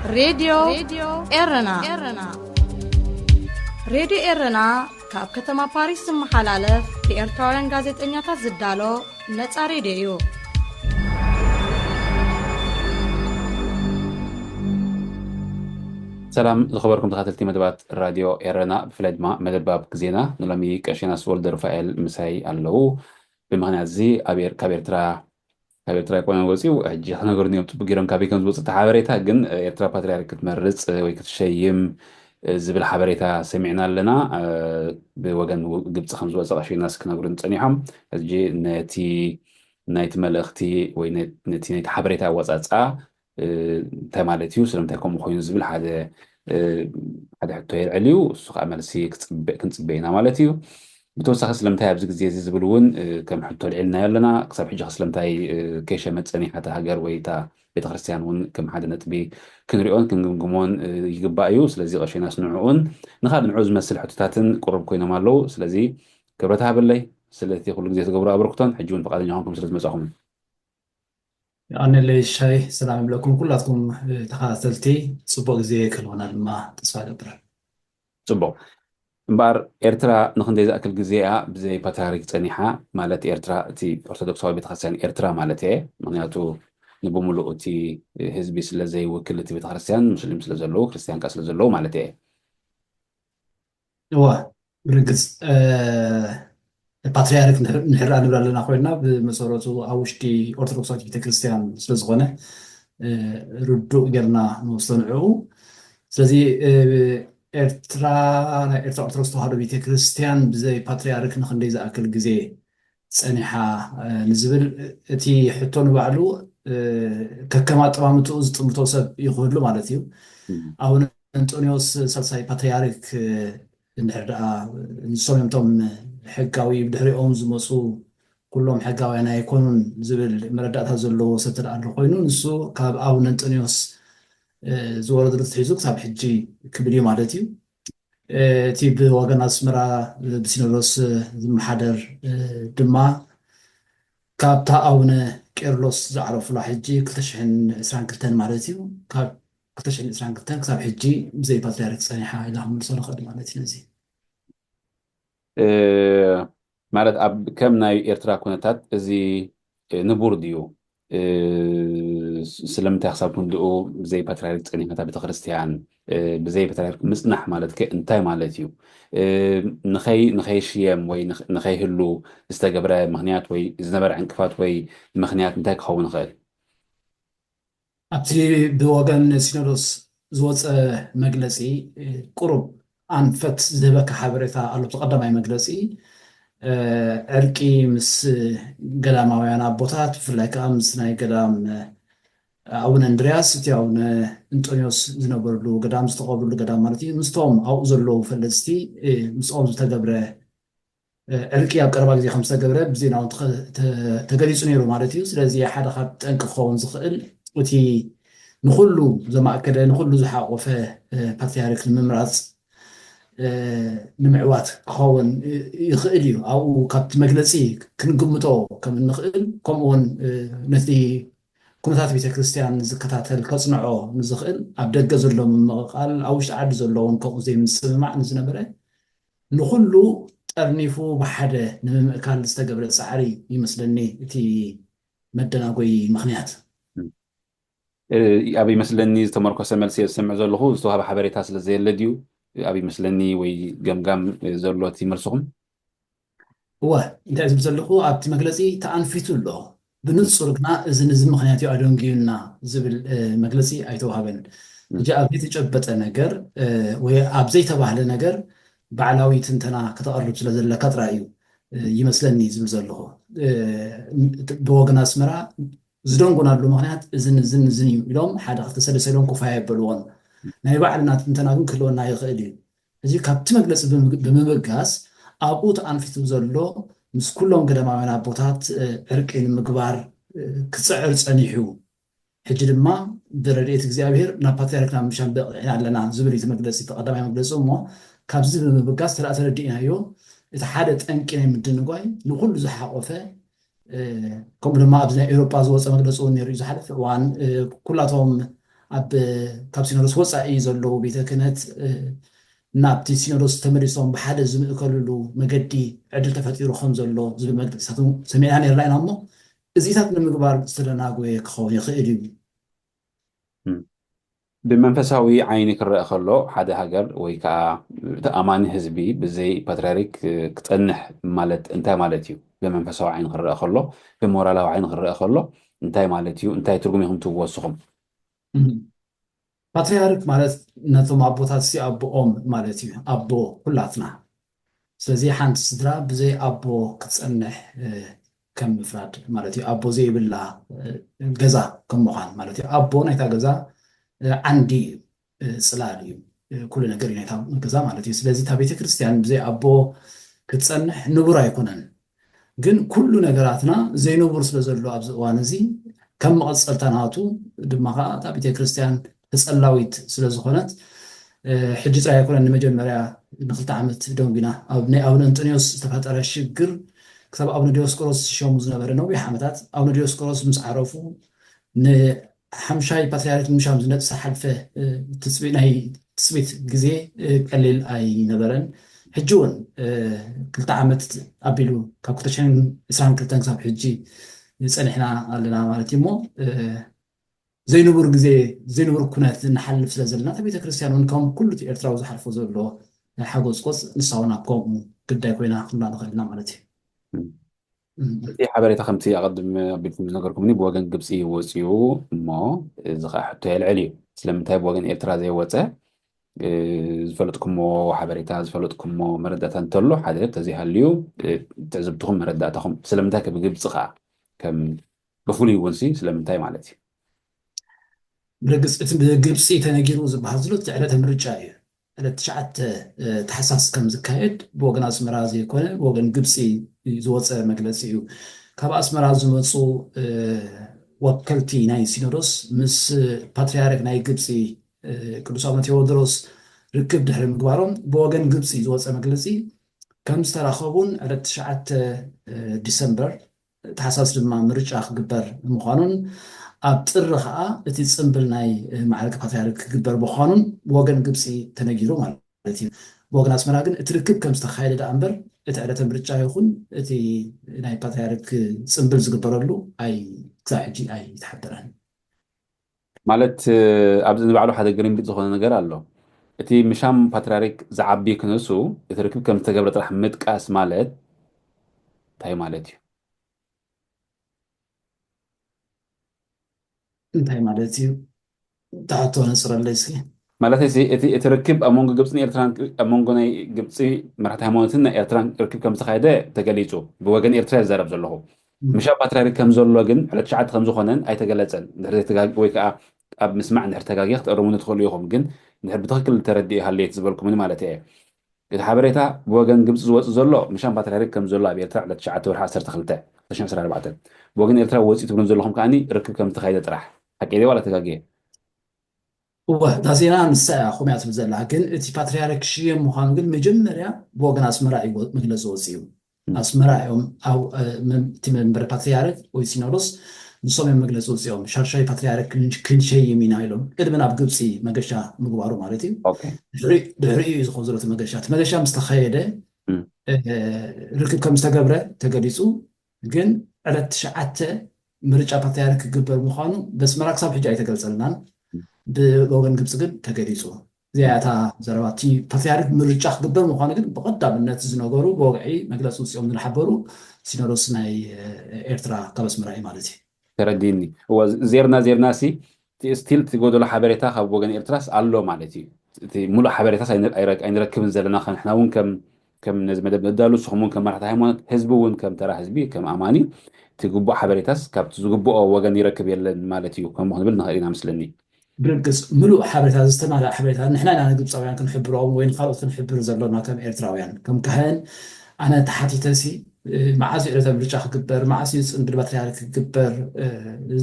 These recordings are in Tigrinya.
ሬድዮ ኤረና። ሬድዮ ኤረና ካብ ከተማ ፓሪስ ዝመሓላለፍ ብኤርትራውያን ጋዜጠኛታት ዝዳሎ ነጻ ሬድዮ እዩ። ሰላም ዝኸበርኩም ተኸታተልቲ መደባት ራድዮ ኤረና፣ ብፍላይ ድማ መደብ ባብ ግዜና ንሎሚ ቀሺናስ ወልደ ሩፋኤል ምሳይ ኣለዉ። ብምኽንያት እዚ ኣብ ኤር- ካብ ኤርትራ ካብ ኤርትራ ይኮነ ወፂኡ ሕጂ ክነገሩኒ እዮም ፅቡቅ ገይሮም ካበይ ከም ዝወፅእ እቲ ሓበሬታ። ግን ኤርትራ ፓትሪያርክ ክትመርፅ ወይ ክትሸይም ዝብል ሓበሬታ ሰሚዕና ኣለና። ብወገን ግብፂ ከም ዝወፀ ቀሺናስ ክነግሩን ፀኒሖም። ሕጂ ነቲ ናይቲ መልእኽቲ ወይ ነቲ ናይቲ ሓበሬታ ኣወፃፅኣ እንታይ ማለት እዩ፣ ስለምንታይ ከምኡ ኮይኑ ዝብል ሓደ ሓደ ሕቶ የልዕል እዩ። እሱ ከዓ መልሲ ክንፅበ ኢና ማለት እዩ። ብተወሳኺ ስለምንታይ ኣብዚ ግዜ እዚ ዝብል እውን ከም ሕቶ ኣልዒልናዮ ኣለና። ክሳብ ሕጂ ስለምንታይ ከይሸመት ፀኒሓ እታ ሃገር ወይ እታ ቤተክርስትያን እውን ከም ሓደ ነጥቢ ክንሪኦን ክንግምግሞን ይግባእ እዩ። ስለዚ ቀሺናስ ንዕኡን ንካልእ ንዕኡ ዝመስል ሕቶታትን ቅሩብ ኮይኖም ኣለዉ። ስለዚ ክብረት ሃበለይ ስለቲ ኩሉ ግዜ ትገብሮ ኣበርክቶን ሕጂ እውን ፍቃደኛ ኮንኩም ስለ ዝመጻኹም። ኣነለይ ሻይ ሰላም ይብለኩም ኩላትኩም ተኸታተልቲ፣ ፅቡቅ ግዜ ክህልወና ድማ ተስፋ እገብር። ፅቡቅ። እምበኣር ኤርትራ ንክንደይ ዝኣክል ግዜ እያ ብዘይ ፓትርያርክ ፀኒሓ? ማለት ኤርትራ እቲ ኦርቶዶክሳዊ ቤተክርስትያን ኤርትራ ማለት እየ። ምክንያቱ ንብምሉእ እቲ ህዝቢ ስለ ዘይውክል እቲ ቤተክርስትያን ሙስሊም ስለ ዘለዉ ክርስትያን ከ ስለ ዘለዉ ማለት እየ። እዋ ብርግፅ ፓትርያርክ ንሕር ንብላ ኣለና ኮይና ብመሰረቱ ኣብ ውሽጢ ኦርቶዶክሳዊት ቤተክርስትያን ስለዝኾነ ርዱእ ጌርና ንወስዶ ንዕኡ። ስለዚ ኤርትራ ናይ ኤርትራ ኦርቶዶክስ ተዋህዶ ቤተክርስትያን ብዘይ ፓትርያርክ ንክንደይ ዝኣክል ግዜ ፀኒሓ ንዝብል እቲ ሕቶ ንባዕሉ ከከም ኣጠማምትኡ ዝጥምቶ ሰብ ይኽህሉ ማለት እዩ። ኣቡነ እንጦንዮስ ሳልሳይ ፓትርያርክ እንድሕር ደኣ ንሶም እዮም እቶም ሕጋዊ ብድሕሪኦም ዝመፁ ኩሎም ሕጋውያን ኣይኮኑን ዝብል መረዳእታ ዘለዎ ሰብ ተደኣ ኣሎ ኮይኑ ንሱ ካብ ኣቡነ እንጦንዮስ ዝወረደሉ ትሒዙ ክሳብ ሕጂ ክብል እዩ ማለት እዩ። እቲ ብወገን ኣስመራ ብሲኖዶስ ዝመሓደር ድማ ካብታ ኣቡነ ቄርሎስ ዝዓረፉላ ሕጂ ክልተ ሽሕን ዕስራን ክልተን ማለት እዩ። ካብ ክልተ ሽሕን ዕስራን ክልተን ክሳብ ሕጂ ብዘይ ፓትርያርክ ፀኒሓ ኢልና ክንምልሶ ንኽእል ማለት እዩ። ነዚ ማለት ኣብ ከም ናይ ኤርትራ ኩነታት እዚ ንቡር ድዩ? ስለምንታይ ክሳብ ክንድኡ ብዘይ ፓትርያርክ ፀኒሕነታ ቤተክርስትያን ብዘይ ፓትርያርክ ምፅናሕ ማለት ከ እንታይ ማለት እዩ? ንኸይ ንኸይሽየም ወይ ንኸይህሉ ዝተገብረ ምክንያት ወይ ዝነበረ ዕንቅፋት ወይ ምክንያት እንታይ ክኸውን ይኽእል? ኣብቲ ብወገን ሲኖዶስ ዝወፀ መግለፂ ቁሩብ ኣንፈት ዝህበካ ሓበሬታ ኣሎ። እቲ ቀዳማይ መግለፂ ዕርቂ ምስ ገዳማውያን ኣቦታት ብፍላይ ከዓ ምስ ናይ ገዳም ኣቡነ እንድርያስ እቲ ኣቡነ እንጦንዮስ ዝነበርሉ ገዳም ዝተቐብርሉ ገዳም ማለት እዩ ምስቶም ኣብኡ ዘለዉ ፈለስቲ ምስኦም ዝተገብረ ዕርቂ ኣብ ቀረባ ግዜ ከም ዝተገብረ ብዜና እውን ተገሊፁ ነይሩ ማለት እዩ። ስለዚ ሓደ ካብ ጠንቂ ክኸውን ዝኽእል እቲ ንኩሉ ዘማእከለ ንኩሉ ዝሓቆፈ ፓትርያርክ ንምምራፅ ንምዕዋት ክኸውን ይኽእል እዩ። ኣብኡ ካብቲ መግለፂ ክንግምቶ ከም እንኽእል ከምኡውን ነቲ ኩነታት ቤተክርስትያን ዝከታተል ከፅንዖ ንዝኽእል ኣብ ደገ ዘሎ ምምቕቓል ኣብ ውሽጢ ዓዲ ዘለውን ከምኡ ዘይምስምማዕ ንዝነበረ ንኹሉ ጠርኒፉ ብሓደ ንምምእካል ዝተገብረ ፃዕሪ ይመስለኒ እቲ መደናጎይ ምኽንያት። ኣብ ይመስለኒ ዝተመርኮሰ መልሲ እየ ዝሰምዕ ዘለኹ። ዝተዋህበ ሓበሬታ ስለ ዘየለ ድዩ ኣብ ይመስለኒ ወይ ገምጋም ዘሎ እቲ መልስኹም? እወ እንታይ ዝብል ዘለኹ ኣብቲ መግለፂ ተኣንፊቱ ኣሎ ብንፁር ግና እዚ ንዚ ምኽንያት እዩ ኣደንግዩና ዝብል መግለፂ ኣይተዋህበን። ሕጂ ኣብ ዘይተጨበጠ ነገር ወይ ኣብ ዘይተባህለ ነገር ባዕላዊ ትንተና ከተቐርብ ስለ ዘለካ ጥራይ እዩ ይመስለኒ ዝብል ዘለኹ። ብወገን ኣስመራ ዝደንጉናሉ ምኽንያት እዝን እዝን እዝን እዩ ኢሎም ሓደ ክልተ ሰለስተ ኢሎም ኩፋያ የበልዎን። ናይ ባዕልና ትንተና ግን ክህልወና ይኽእል እዩ። እዚ ካብቲ መግለፂ ብምብጋስ ኣብኡ ተኣንፊቱ ዘሎ ምስ ኩሎም ገዳማውያን ኣቦታት ዕርቂ ንምግባር ክፅዕር ፀኒሑ ሕጂ ድማ ብረድኤት እግዚኣብሔር ናብ ፓትርያርክ ናብ ምሻን በቂዕና ኣለና ዝብል እዩ እቲ መግለፂ እቲ ቀዳማይ መግለፂ እሞ ካብዚ ብምብጋስ ተደኣ ተረዲእናዮ እቲ ሓደ ጠንቂ ናይ ምድንጓይ ንኩሉ ዝሓቆፈ ከምኡ ድማ ኣብዚ ናይ ኤውሮጳ ዝወፀ መግለፂ እውን ነይሩ እዩ ዝሓለፈ እዋን ኩላቶም ኣብ ካብ ሲኖዶስ ወፃኢ ዘለዉ ቤተ ክህነት ናብቲ ሲኖዶስ ተመሊሶም ብሓደ ዝምእከልሉ መገዲ ዕድል ተፈጢሩ ከም ዘሎ ዝብል መግለፂታት ሰሚዕና ነርና ኢና። እሞ እዚታት ንምግባር ዝተደናጎየ ክኸውን ይኽእል እዩ። ብመንፈሳዊ ዓይኒ ክረአ ከሎ ሓደ ሃገር ወይ ከዓ እቲ ኣማኒ ህዝቢ ብዘይ ፓትርያርክ ክፀንሕ ማለት እንታይ ማለት እዩ? ብመንፈሳዊ ዓይኒ ክረአ ከሎ፣ ብሞራላዊ ዓይኒ ክረአ ከሎ እንታይ ማለት እዩ? እንታይ ትርጉም ኢኹም ትህብዎ ንስኹም? ፓትርያርክ ማለት ነቶም ኣቦታት ሲ ኣቦኦም ማለት እዩ። ኣቦ ኩላትና። ስለዚ ሓንቲ ስድራ ብዘይ ኣቦ ክትፀንሕ ከም ምፍራድ ማለት እዩ። ኣቦ ዘይብላ ገዛ ከም ምዃን ማለት እዩ። ኣቦ ናይታ ገዛ ዓንዲ እዩ፣ ፅላል እዩ፣ ኩሉ ነገር እዩ ናይታ ገዛ ማለት እዩ። ስለዚ እታ ቤተክርስትያን ብዘይ ኣቦ ክትፀንሕ ንቡር ኣይኮነን። ግን ኩሉ ነገራትና ዘይንቡር ስለ ዘሎ ኣብዚ እዋን እዚ ከም መቐፀልታ ናቱ ድማ ከዓ እታ ቤተክርስትያን ተፀላዊት ስለ ዝኾነት ሕጂ ጥራይ ኣይኮነን፣ ንመጀመርያ ንክልተ ዓመት ደንጉና ኣብ ናይ ኣቡነ እንጦንዮስ ዝተፈጠረ ሽግር ክሳብ ኣቡነ ዲዮስቆሮስ ዝሸሙ ዝነበረ ነዊሕ ዓመታት ኣቡነ ዲዮስቆሮስ ምስ ዓረፉ ንሓምሻይ ፓትርያርክ ምሻም ዝነጥሰ ሓልፈ ትፅቢ ናይ ትፅቢት ግዜ ቀሊል ኣይነበረን። ሕጂ እውን ክልተ ዓመት ኣቢሉ ካብ ክልተ ሽሕን ዕስራን ክልተን ክሳብ ሕጂ ጸኒሕና ኣለና ማለት እዩ። እሞ ዘይንቡር ግዜ ዘይንቡር ኩነት ንሓልፍ ስለ ዘለና እታ ቤተክርስትያን እውን ከም ኩሉ እቲ ኤርትራዊ ዝሓልፎ ዘሎ ናይ ሓጎስቆስ ንሳ እውን ኣብ ከምኡ ግዳይ ኮይና ክንብላ ንኽእል ኢና ማለት እዩ። እቲ ሓበሬታ ከምቲ ኣቐድም ኣቢልኩም ዝነገርኩምኒ ብወገን ግብፂ ወፂኡ እሞ እዚ ከዓ ሕቶ የልዕል እዩ። ስለምንታይ ብወገን ኤርትራ ዘይወፀ? ዝፈለጥኩሞ ሓበሬታ ዝፈለጥኩሞ መረዳእታ እንተሎ ሓደ ተዘይሃልዩ ትዕዝብትኹም መረዳእታኹም ስለምንታይ ከ ብግብፂ ከዓ ከም ብፍሉይ እውን ሲ ስለምንታይ ማለት እዩ? ብርግፅ እቲ ብግብፂ ተነጊሩ ዝበሃል ዘሎ እቲ ዕለተ ምርጫ እዩ። ዕለት ትሽዓተ ታሕሳስ ከም ዝካየድ ብወገን ኣስመራ ዘይኮነ ብወገን ግብፂ ዝወፀ መግለፂ እዩ። ካብ ኣስመራ ዝመፁ ወከልቲ ናይ ሲኖዶስ ምስ ፓትርያርክ ናይ ግብፂ ቅዱስ ኣቡነ ቴዎድሮስ ርክብ ድሕሪ ምግባሮም ብወገን ግብፂ ዝወፀ መግለፂ ከም ዝተራኸቡን ዕለት ትሽዓተ ዲሰምበር ታሕሳስ ድማ ምርጫ ክግበር ምዃኑን ኣብ ጥሪ ከዓ እቲ ፅምብል ናይ ማዕረገ ፓትርያርክ ክግበር ምዃኑን ብወገን ግብፂ ተነጊሩ ማለት እዩ። ብወገን ኣስመራ ግን እቲ ርክብ ከም ዝተኻየደ ደኣ እምበር እቲ ዕለተ ምርጫ ይኹን እቲ ናይ ፓትርያርክ ፅምብል ዝግበረሉ ኣይ ክሳብ ሕጂ ኣይተሓበረን። ማለት ኣብዚ ንባዕሉ ሓደ ግርምቢጥ ዝኾነ ነገር ኣሎ። እቲ ምሻም ፓትርያርክ ዝዓቢ ክንሱ እቲ ርክብ ከም ዝተገብረ ጥራሕ ምጥቃስ ማለት እንታይ ማለት እዩ? እንታይ ማለት እዩ? ትሕቶ ነፅረለይ እስኪ። ማለት እቲ ርክብ ኣብ መንጎ ግብፅን ኤርትራን ኣብ መንጎ ናይ ግብፂ መራሕቲ ሃይማኖትን ናይ ኤርትራን ርክብ ከም ዝተካየደ ተገሊፁ። ብወገን ኤርትራ ይዛረብ ዘለኹ። ምሻ ፓትርያርክ ከም ዘሎ ግን ዕለት ትሽዓተ ከም ዝኾነን ኣይተገለፀን። እንድሕር ዘይተጋግ ወይ ከዓ ኣብ ምስማዕ እንድሕር ተጋጊ ክትእርሙኒ ትኽእሉ ኢኹም። ግን እንድሕር ብትኽክል ተረዲእ ሃለየት ዝበልኩምኒ ማለት እየ። እቲ ሓበሬታ ብወገን ግብፂ ዝወፅእ ዘሎ ምሻም ፓትርያርክ ከም ዘሎ ኣብ ኤርትራ ዕለት ትሽዓተ ወርሒ ዓሰርተ ክልተ ክልተ ሽሕን ዕስራን ኣርባዕተን ብወገን ኤርትራ ወፂኡ ትብሉን ዘለኹም ከዓኒ ርክብ ከም ዝተኻየደ ጥራሕ ሓቂ ድየ ዋላ ተጋግየ? እወ እታ ዜና ንሳ እያ ከምኡ እያ ትብል ዘላ። ግን እቲ ፓትርያርክ ሽየም ምዃኑ ግን መጀመርያ ብወገን ኣስመራ እዩ መግለፂ ወፂኡ። ኣስመራ እዮም እቲ መንበረ ፓትርያርክ ወይ ሲኖዶስ ንሶም እዮም መግለፂ ወፂኦም። ሻድሻይ ፓትርያርክ ክንሸይም ኢና ኢሎም ቅድሚ ናብ ግብፂ መገሻ ምግባሩ ማለት እዩ። ድሕሪኡ እዩ ዝኸውን ዘሎ እቲ መገሻ። እቲ መገሻ ምስ ተኸየደ ርክብ ከም ዝተገብረ ተገሊፁ። ግን ዕለት ትሽዓተ ምርጫ ፓትርያርክ ክግበር ምዃኑ በስመራ ክሳብ ሕጂ ኣይተገልፀልናን። ብወገን ግብፂ ግን ተገሊፁ። እዚኣ እታ ዘረባ። እቲ ፓትርያርክ ምርጫ ክግበር ምዃኑ ግን ብቐዳምነት ዝነገሩ ብወግዒ መግለፂ ውፅኦም ዝሓበሩ ሲኖዶስ ናይ ኤርትራ ካብ ኣስመራ እዩ ማለት እዩ። ተረዲኒ። እወ ዜርና ዜርና ሲ ስቲል እቲ ጎደሎ ሓበሬታ ካብ ወገን ኤርትራስ ኣሎ ማለት እዩ። እቲ ሙሉእ ሓበሬታስ ኣይንረክብን ዘለና ንሕና እውን ከም ከም ነዚ መደብ ነዳሉ ንስኹም እውን ከም መራሕቲ ሃይማኖት ህዝቢ እውን ከም ተራ ህዝቢ ከም ኣማኒ እቲ ግቡእ ሓበሬታስ ካብቲ ዝግብኦ ወገን ይረክብ የለን ማለት እዩ ከምኡ ክንብል ንኽእል ኢና ምስለኒ። ብርግፅ ምሉእ ሓበሬታ ዝተማልኣ ሓበሬታ ንሕና ኢና ንግብፃውያን ክንሕብሮም ወይ ንካልኦት ክንሕብር ዘሎና ከም ኤርትራውያን ከም ካህን ኣነ ተሓቲተሲ መዓስ እዩ ዕለተ ምርጫ ክግበር መዓስ እዩ ፅምብል ፓትርያርክ ክግበር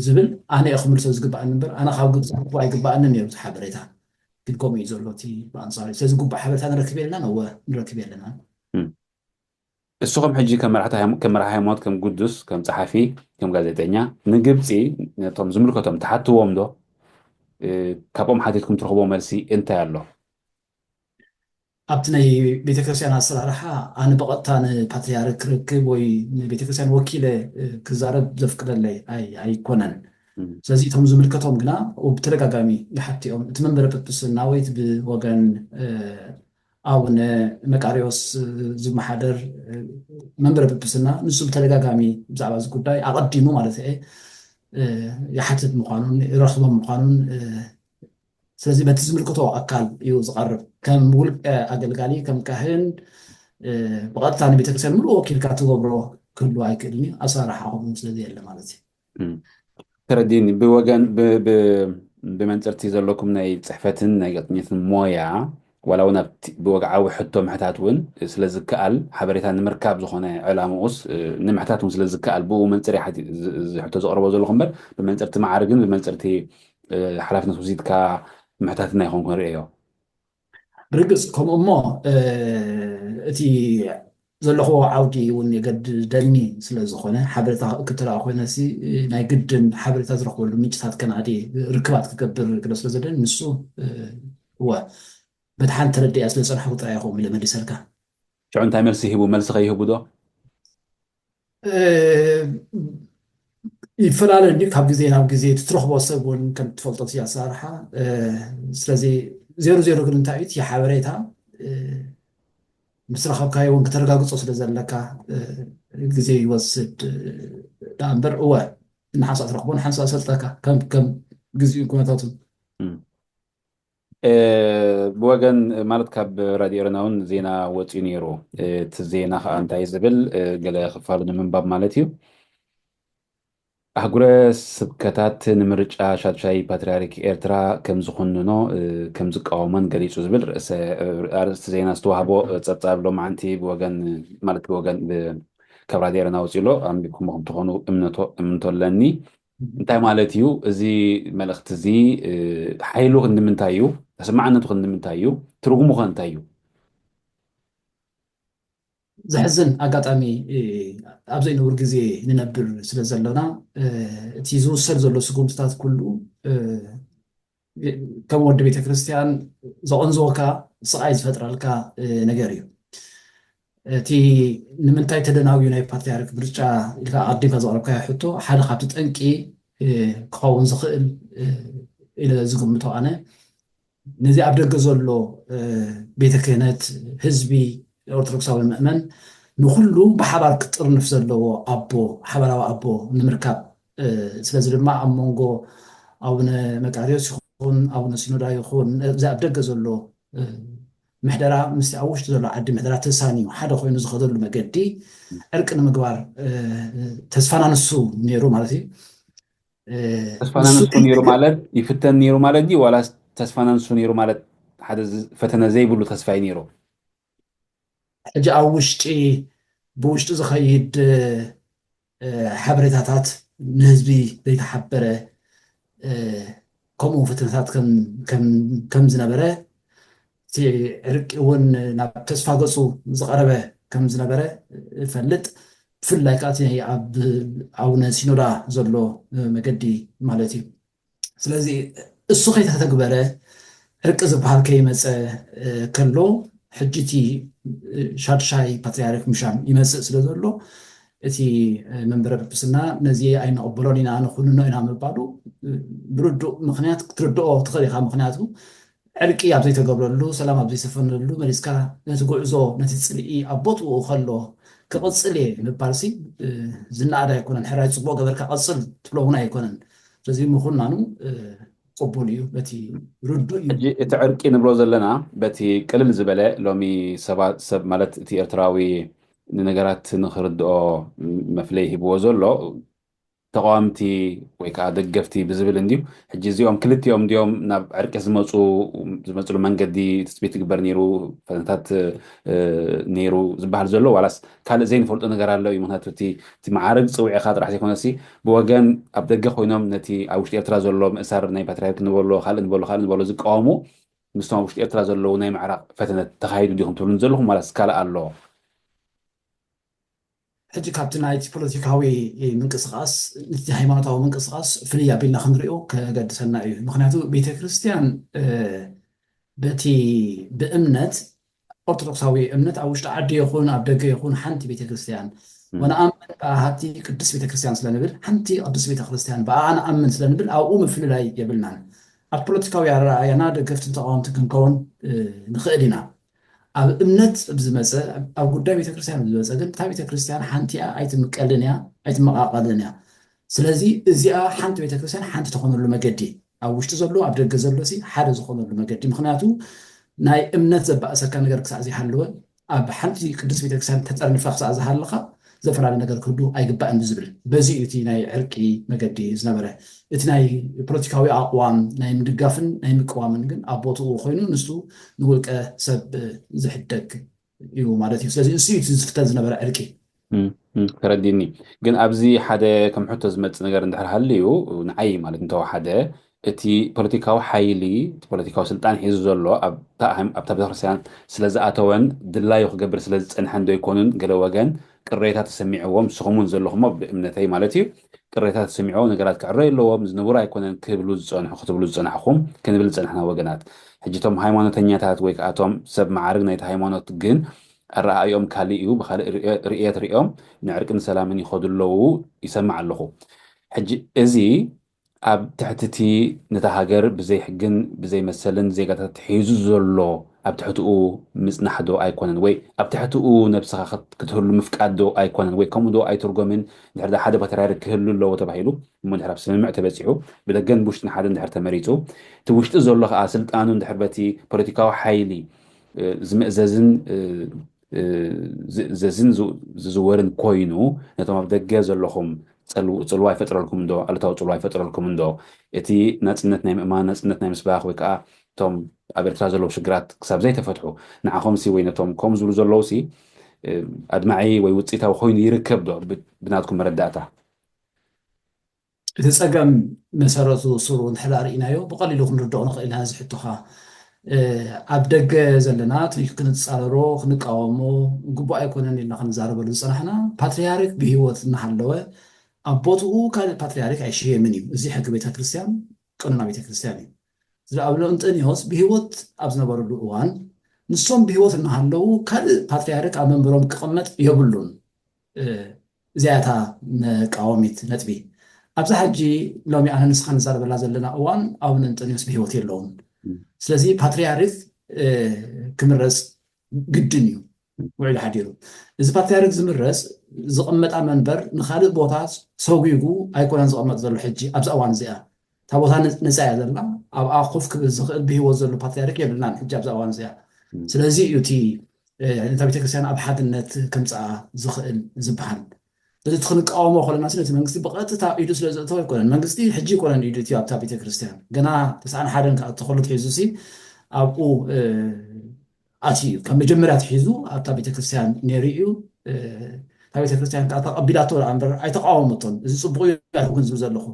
ዝብል ኣነ እየ ክምልሶ ዝግባኣኒ እምበር ኣነ ካብ ግብፂ ክረክቦ ኣይግባኣንን ነይሩ እቲ ሓበሬታ። ግን ከምኡ እዩ ዘሎ እቲ ብኣንፃሩ። ስለዚ ግቡእ ሓበሬታ ንረክብ የለናን? እወ ንረክብ የለናን። እስኹም ሕጂ ከም መራሒ ሃይማኖት ከም ግዱስ ከም ፀሓፊ ከም ጋዜጠኛ ንግብፂ ነቶም ዝምልከቶም ትሓትዎም ዶ? ካብኦም ሓቲትኩም ትረኽቦ መልሲ እንታይ ኣሎ? ኣብቲ ናይ ቤተክርስትያን ኣሰራርሓ ኣነ ብቐጥታ ንፓትርያርክ ክረክብ ወይ ንቤተክርስትያን ወኪለ ክዛረብ ዘፍቅደለይ ኣይኮነን። ስለዚ እቶም ዝምልከቶም ግና ብተደጋጋሚ ይሓትኦም። እቲ መንበረ ጵጵስና ወይ እቲ ብወገን ኣቡነ መቃርዮስ ዝመሓደር መንበረ ጵጵስና ንሱ ብተደጋጋሚ ብዛዕባ እዚ ጉዳይ ኣቐዲሙ ማለት እየ ይሓትት ምዃኑን ይረኽቦም ምዃኑን ስለዚ በቲ ዝምልከቶ ኣካል እዩ ዝቐርብ። ከም ውልቀ ኣገልጋሊ ከም ካህን ብቐጥታ ንቤተክርስትያን ምሉእ ወኪልካ ትገብሮ ክህሉ ኣይክእልን እዩ። ኣሰራርሓ ከምኡ ስለዘየለ ማለት እዩ። ተረዲኒ ብወገን ብመንፅርቲ ዘለኩም ናይ ፅሕፈትን ናይ ገጥኝትን ሞያ ዋላ እውን ኣብቲ ብወግዓዊ ሕቶ ምሕታት እውን ስለዝከኣል ሓበሬታ ንምርካብ ዝኾነ ዕላምኡስ ንምሕታት እውን ስለዝከኣል ብኡ መንፅር ሕቶ ዘቕርቦ ዘለኹ እምበር ብመንፅርቲ መዓርግን ብመንፅርቲ ሓላፍነት ወሲድካ ምሕታትና ይኾንኩ ንርእዮ። ብርግፅ ከምኡ እሞ እቲ ዘለኽዎ ዓውዲ እውን የገድደኒ ስለዝኾነ ሓበሬታ ክትረኣ ኮይነ ናይ ግድን ሓበሬታ ዝረኽበሉ ምንጭታት ከናዲ ርክባት ክገብር ግደ ስለዘደኒ ንሱ እወ በቲ ሓንቲ ተረዲኣ ስለ ዝፀናሕኩ ጥራይ ይኸውን ኢለ መሊሰልካ። ሽዑ እንታይ መልሲ ሂቡ? መልሲ ከይህቡ ዶ? ይፈላለ እንዲ ካብ ግዜ ናብ ግዜ እቲ ትረኽቦ ሰብ እውን ከም ትፈልጦ እቲ ኣሰራርሓ ስለዚ ዜሮ ዜሮ ግን እንታይ እዩ እቲ ሓበሬታ ምስ ረኸብካዮ እውን ክተረጋግፆ ስለ ዘለካ ግዜ ይወስድ ዳ እምበር እወ ንሓንሳ ትረኽቦ ንሓንሳ ሰልጠካ ከም ከም ግዜኡ ኩነታቱ ብወገን ማለት ካብ ራድዮ ኤረና እውን ዜና ወፂኡ ነይሩ። እቲ ዜና ከዓ እንታይ ዝብል ገለ ክፋሉ ንምንባብ ማለት እዩ። ኣህጉረ ስብከታት ንምርጫ ሻድሻይ ፓትርያርክ ኤርትራ ከም ዝኹንኖ ከም ዝቃወሞን ገሊጹ ዝብል ርእሰ ኣርእስቲ ዜና ዝተዋህቦ ጸብጻብ ሎማዓንቲ ብወገን ማለት ብወገን ካብ ራድዮ ኤረና ወፂኡ ኣሎ። ኣንቢብኩሞ ከም ትኾኑ እምነቶ እምንቶ ኣለኒ። እንታይ ማለት እዩ እዚ መልእኽቲ እዚ? ሓይሉ ክንዲ ምንታይ እዩ? ተሰማዕነቱ ክንዲ ምንታይ እዩ? ትርጉሙ ኸ እንታይ እዩ? ዘሕዝን ኣጋጣሚ ኣብ ዘይንቡር ግዜ ንነብር ስለ ዘሎና እቲ ዝውሰድ ዘሎ ስጉምትታት ኩሉ ከም ወዲ ቤተክርስትያን ዘቐንዝወካ ስቓይ ዝፈጥረልካ ነገር እዩ። እቲ ንምንታይ ተደናጉዩ ናይ ፓትርያርክ ምርጫ ኢልካ ኣቐዲምካ ዘቕረብካዮ ሕቶ ሓደ ካብቲ ጠንቂ ክኸውን ዝኽእል ኢለ ዝግምቶ ኣነ ነዚ ኣብ ደገ ዘሎ ቤተ ክህነት ህዝቢ ኦርቶዶክሳዊ ምእመን ንኩሉ ብሓባር ክጥርንፍ ዘለዎ ኣቦ ሓባራዊ ኣቦ ንምርካብ ስለዚ ድማ ኣብ መንጎ ኣቡነ መቃርዮስ ይኹን ኣቡነ ሲኖዳ ይኹን እዚ ኣብ ደገ ዘሎ ምሕደራ ምስቲ ኣብ ውሽጢ ዘሎ ዓዲ ምሕደራ ተሳንዩ ሓደ ኮይኑ ዝኸደሉ መገዲ ዕርቂ ንምግባር ተስፋና ንሱ ነይሩ ማለት እዩ። ተስፋና ንሱ ነይሩ ማለት ይፍተን ነይሩ ማለት ድዩ ዋላስ ተስፋና ንሱ ነይሩ ማለት ሓደ ፈተነ ዘይብሉ ተስፋ እዩ ነይሩ? ሕጂ ኣብ ውሽጢ ብውሽጢ ዝኸይድ ሓበሬታታት ንህዝቢ ዘይተሓበረ ከምኡ ፈተነታት ከም ዝነበረ እቲ ዕርቂ እውን ናብ ተስፋ ገፁ ዝቐረበ ከም ዝነበረ እፈልጥ። ብፍላይ ከዓ እቲ ኣብ ኣቡነ ሲኖዳ ዘሎ መገዲ ማለት እዩ። ስለዚ እሱ ከይተተግበረ ዕርቂ ዝበሃል ከይመፀ ከሎ ሕጂ እቲ ሻድሻይ ፓትርያርክ ምሻም ይመፅእ ስለ ዘሎ እቲ መንበረ ጵጵስና ነዚ ኣይንቕበሎን ኢና ንኹንኖ ኢና ምባሉ ብርዱእ ምክንያት ክትርድኦ ትኽእል ኢኻ። ምክንያቱ ዕርቂ ኣብ ዘይተገብረሉ ሰላም ኣብ ዘይሰፈነሉ መሊስካ ነቲ ጉዕዞ ነቲ ፅልኢ ኣብ ቦትኡ ከሎ ክቕፅል እየ ምባልሲ ዝነኣድ ኣይኮነን። ሕራይ ፅቡቕ ገበርካ ቀፅል ትብሎ እውን ኣይኮነን። ስለዚ ምኹናኑ ቅቡል እዩ። በቲ ርዱእ እዩ። ሕጂ እቲ ዕርቂ ንብሎ ዘለና በቲ ቅልል ዝበለ ሎሚ ሰባት ሰብ ማለት እቲ ኤርትራዊ ንነገራት ንክርድኦ መፍለይ ሂብዎ ዘሎ ተቃወምቲ ወይ ከዓ ደገፍቲ ብዝብል እንድዩ። ሕጂ እዚኦም ክልቲኦም እንዲዮም ናብ ዕርቂ ዝመፁ ዝመፅሉ መንገዲ ትፅቢት ትግበር ነይሩ ፈተነታት ነይሩ ዝበሃል ዘሎ ዋላስ ካልእ ዘይንፈልጦ ነገር ኣሎ እዩ? ምክንያቱ እቲ መዓርግ ፅውዒኻ ጥራሕ ዘይኮነሲ ብወገን ኣብ ደገ ኮይኖም ነቲ ኣብ ውሽጢ ኤርትራ ዘሎ ምእሳር ናይ ፓትርያርክ ንበሎ ካልእ ንበሎ ካልእ ንበሎ ዝቃወሙ ምስቶም ኣብ ውሽጢ ኤርትራ ዘለዉ ናይ ምዕራቕ ፈተነ ተኻይዱ ድዩ ትብሉን ዘለኹም ዋላስ ካልእ ኣሎ? ሕጂ ካብቲ ናይቲ ፖለቲካዊ ምንቅስቃስ፣ እቲ ሃይማኖታዊ ምንቅስቃስ ፍልይ ኣቢልና ክንሪኦ ከገድሰና እዩ። ምክንያቱ ቤተክርስትያን በቲ ብእምነት፣ ኦርቶዶክሳዊ እምነት ኣብ ውሽጢ ዓዲ ይኹን ኣብ ደገ ይኹን ሓንቲ ቤተክርስትያን ወነኣምን ብኣሃቲ ቅዱስ ቤተክርስትያን ስለንብል፣ ሓንቲ ቅዱስ ቤተክርስትያን ብኣ ንኣምን ስለንብል ኣብኡ ምፍልላይ የብልናን። ኣብ ፖለቲካዊ ኣረኣእያና ደገፍትን ተቃወምትን ክንከውን ንኽእል ኢና። ኣብ እምነት ዝመፀ፣ ኣብ ጉዳይ ቤተክርስትያን ዝመፀ ግን እታ ቤተክርስትያን ሓንቲ እያ፣ ኣይትምቀልን እያ፣ ኣይትመቃቀልን እያ። ስለዚ እዚኣ ሓንቲ ቤተክርስትያን ሓንቲ ተኾነሉ መገዲ፣ ኣብ ውሽጢ ዘሎ ኣብ ደገ ዘሎ ሲ ሓደ ዝኾነሉ መገዲ፣ ምክንያቱ ናይ እምነት ዘባእሰካ ነገር ክሳዕ ዘይሃለወ ኣብ ሓንቲ ቅዱስ ቤተክርስትያን ተጠርኒፈ ክሳዕ ዝሃለኻ ዘፈላለ ነገር ክህሉ ኣይግባእን ብዝብል፣ በዚ እዩ እቲ ናይ ዕርቂ መገዲ ዝነበረ። እቲ ናይ ፖለቲካዊ ኣቕዋም ናይ ምድጋፍን ናይ ምቅዋምን ግን ኣብ ቦትኡ ኮይኑ ንሱ ንውልቀ ሰብ ዝሕደግ እዩ ማለት እዩ። ስለዚ ንሱ እዩ እቲ ዝፍተን ዝነበረ ዕርቂ። ተረዲኒ። ግን ኣብዚ ሓደ ከም ሕቶ ዝመፅእ ነገር እንድሕር ሃልዩ፣ ንዓይ ማለት እንተወሓደ፣ እቲ ፖለቲካዊ ሓይሊ፣ እቲ ፖለቲካዊ ስልጣን ሒዙ ዘሎ ኣብታ ሃይም- ኣብታ ቤተክርስትያን ስለ ዝኣተወን ድላዩ ክገብር ስለ ዝፀንሐን ዶ ኣይኮኑን ገለ ወገን ቅሬታ ተሰሚዕዎም፣ ንስኹም እውን ዘለኹሞ ብእምነተይ ማለት እዩ፣ ቅሬታ ተሰሚዕዎ ነገራት ክዕረዩ ኣለዎም፣ ዝንቡር ኣይኮነን ክብሉ ዝፀንሑ፣ ክትብሉ ዝፀናሕኹም ክንብል ዝፀናሕና ወገናት። ሕጂ እቶም ሃይማኖተኛታት ወይ ከዓ እቶም ሰብ መዓርግ ናይቲ ሃይማኖት ግን ኣረኣእዮም ካልእ እዩ፣ ብካልእ ርእየ- ርእየት ሪኦም ንዕርቅን ሰላምን ይኸዱ ኣለዉ ይሰምዕ ኣለኹ። ሕጂ እዚ ኣብ ትሕቲ እቲ ነታ ሃገር ብዘይ ሕግን ብዘይ መሰልን ዜጋታት ሒዙ ዘሎ ኣብ ትሕትኡ ምጽናሕ ዶ ኣይኮነን? ወይ ኣብ ትሕትኡ ነብስኻ ክት- ክትህሉ ምፍቃድ ዶ ኣይኮነን? ወይ ከምኡ ዶ ኣይትርጎምን? ድሕር ሓደ ፓትርያርክ ክህሉ ኣለዎ ተባሂሉ እሞ ድሕር ኣብ ስምምዕ ተበጺሑ ብደገን ብውሽጥን ሓደ እንድሕር ተመሪጹ እቲ ውሽጢ ዘሎ ከዓ ስልጣኑ እንድሕር በቲ ፖለቲካዊ ሓይሊ ዝምእዘዝን ዝእዘዝን ዝዝወርን ኮይኑ ነቶም ኣብ ደገ ዘለኹም ፅልዋ ይፈጥረልኩም እንዶ ኣሉታዊ ፅልዋ ይፈጥረልኩም እንዶ እቲ ናፅነት ናይ ምእማን ናፅነት ናይ ምስባኽ ወይ ከዓ እቶም ኣብ ኤርትራ ዘለዉ ሽግራት ክሳብ ዘይተፈትሑ ንዓኹም ሲ ወይ ነቶም ከምኡ ዝብሉ ዘለዉ ሲ ኣድማዒ ወይ ውፅኢታዊ ኮይኑ ይርከብ ዶ ብናትኩም መረዳእታ? እቲ ፀገም መሰረቱ ስሩ እንድሕር ርኢናዮ ብቐሊሉ ክንርድኦ ንኽእል ኢና። እዚ ሕቶኻ ኣብ ደገ ዘለና እቲ ክንፃረሮ ክንቃወሞ ግቡእ ኣይኮነን ኢልና ክንዛረበሉ ዝፀናሕና ፓትርያርክ ብህይወት እናሃለወ ኣብ ቦትኡ ካልእ ፓትርያርክ ኣይሽየምን እዩ። እዚ ሕጊ ቤተክርስትያን ቀኖና ቤተክርስትያን እዩ። ዝለኣብሎ እንጠንዮስ ብህይወት ኣብ ዝነበረሉ እዋን ንሶም ብህይወት እናሃለዉ ካልእ ፓትርያርክ ኣብ መንበሮም ክቕመጥ የብሉን። እዚኣታ መቃወሚት ነጥቢ ኣብዛ ሕጂ ሎሚ ኣነ ንስኻ ንዛረበላ ዘለና እዋን ኣቡነ እንጠንዮስ ብህይወት የለውን። ስለዚ ፓትርያርክ ክምረፅ ግድን እዩ። ውዕሊ ሓዲሩ እዚ ፓትርያርክ ዝምረፅ ዝቕመጣ መንበር ንካልእ ቦታ ሰጒጉ ኣይኮነን ዝቕመጥ ዘሎ ሕጂ ኣብዛ እዋን እዚኣ እታ ቦታ ነፃ እያ ዘላ። ኣብኣ ኮፍ ክብል ዝኽእል ብህይወት ዘሎ ፓትርያርክ የብልናን ሕጂ ኣብዛ እዋን እዚኣ። ስለዚ እዩ እቲ ነታ ቤተክርስትያን ኣብ ሓድነት ከምፅኣ ዝኽእል ዝበሃል። ስለዚ እቲ ክንቃወሞ ከለና ነቲ መንግስቲ ብቐጥታ ኢዱ ስለ ዘእተወ ኣይኮነን። መንግስቲ ሕጂ ኣይኮነን ኢዱ እትዮ ኣብታ ቤተክርስትያን። ገና ተስዓን ሓደን ክኣቱ ከሎ ትሒዙ ሲ ኣብኡ ኣትዩ እዩ። ካብ መጀመርያ ትሒዙ ኣብታ ቤተክርስትያን ነይሩ እዩ። እታ ቤተክርስትያን ከዓ ተቐቢላቶ ደኣ እምበር ኣይተቃወመቶን። እዚ ፅቡቕ እዩ ኣይኮን ዝብል ዘለኹ።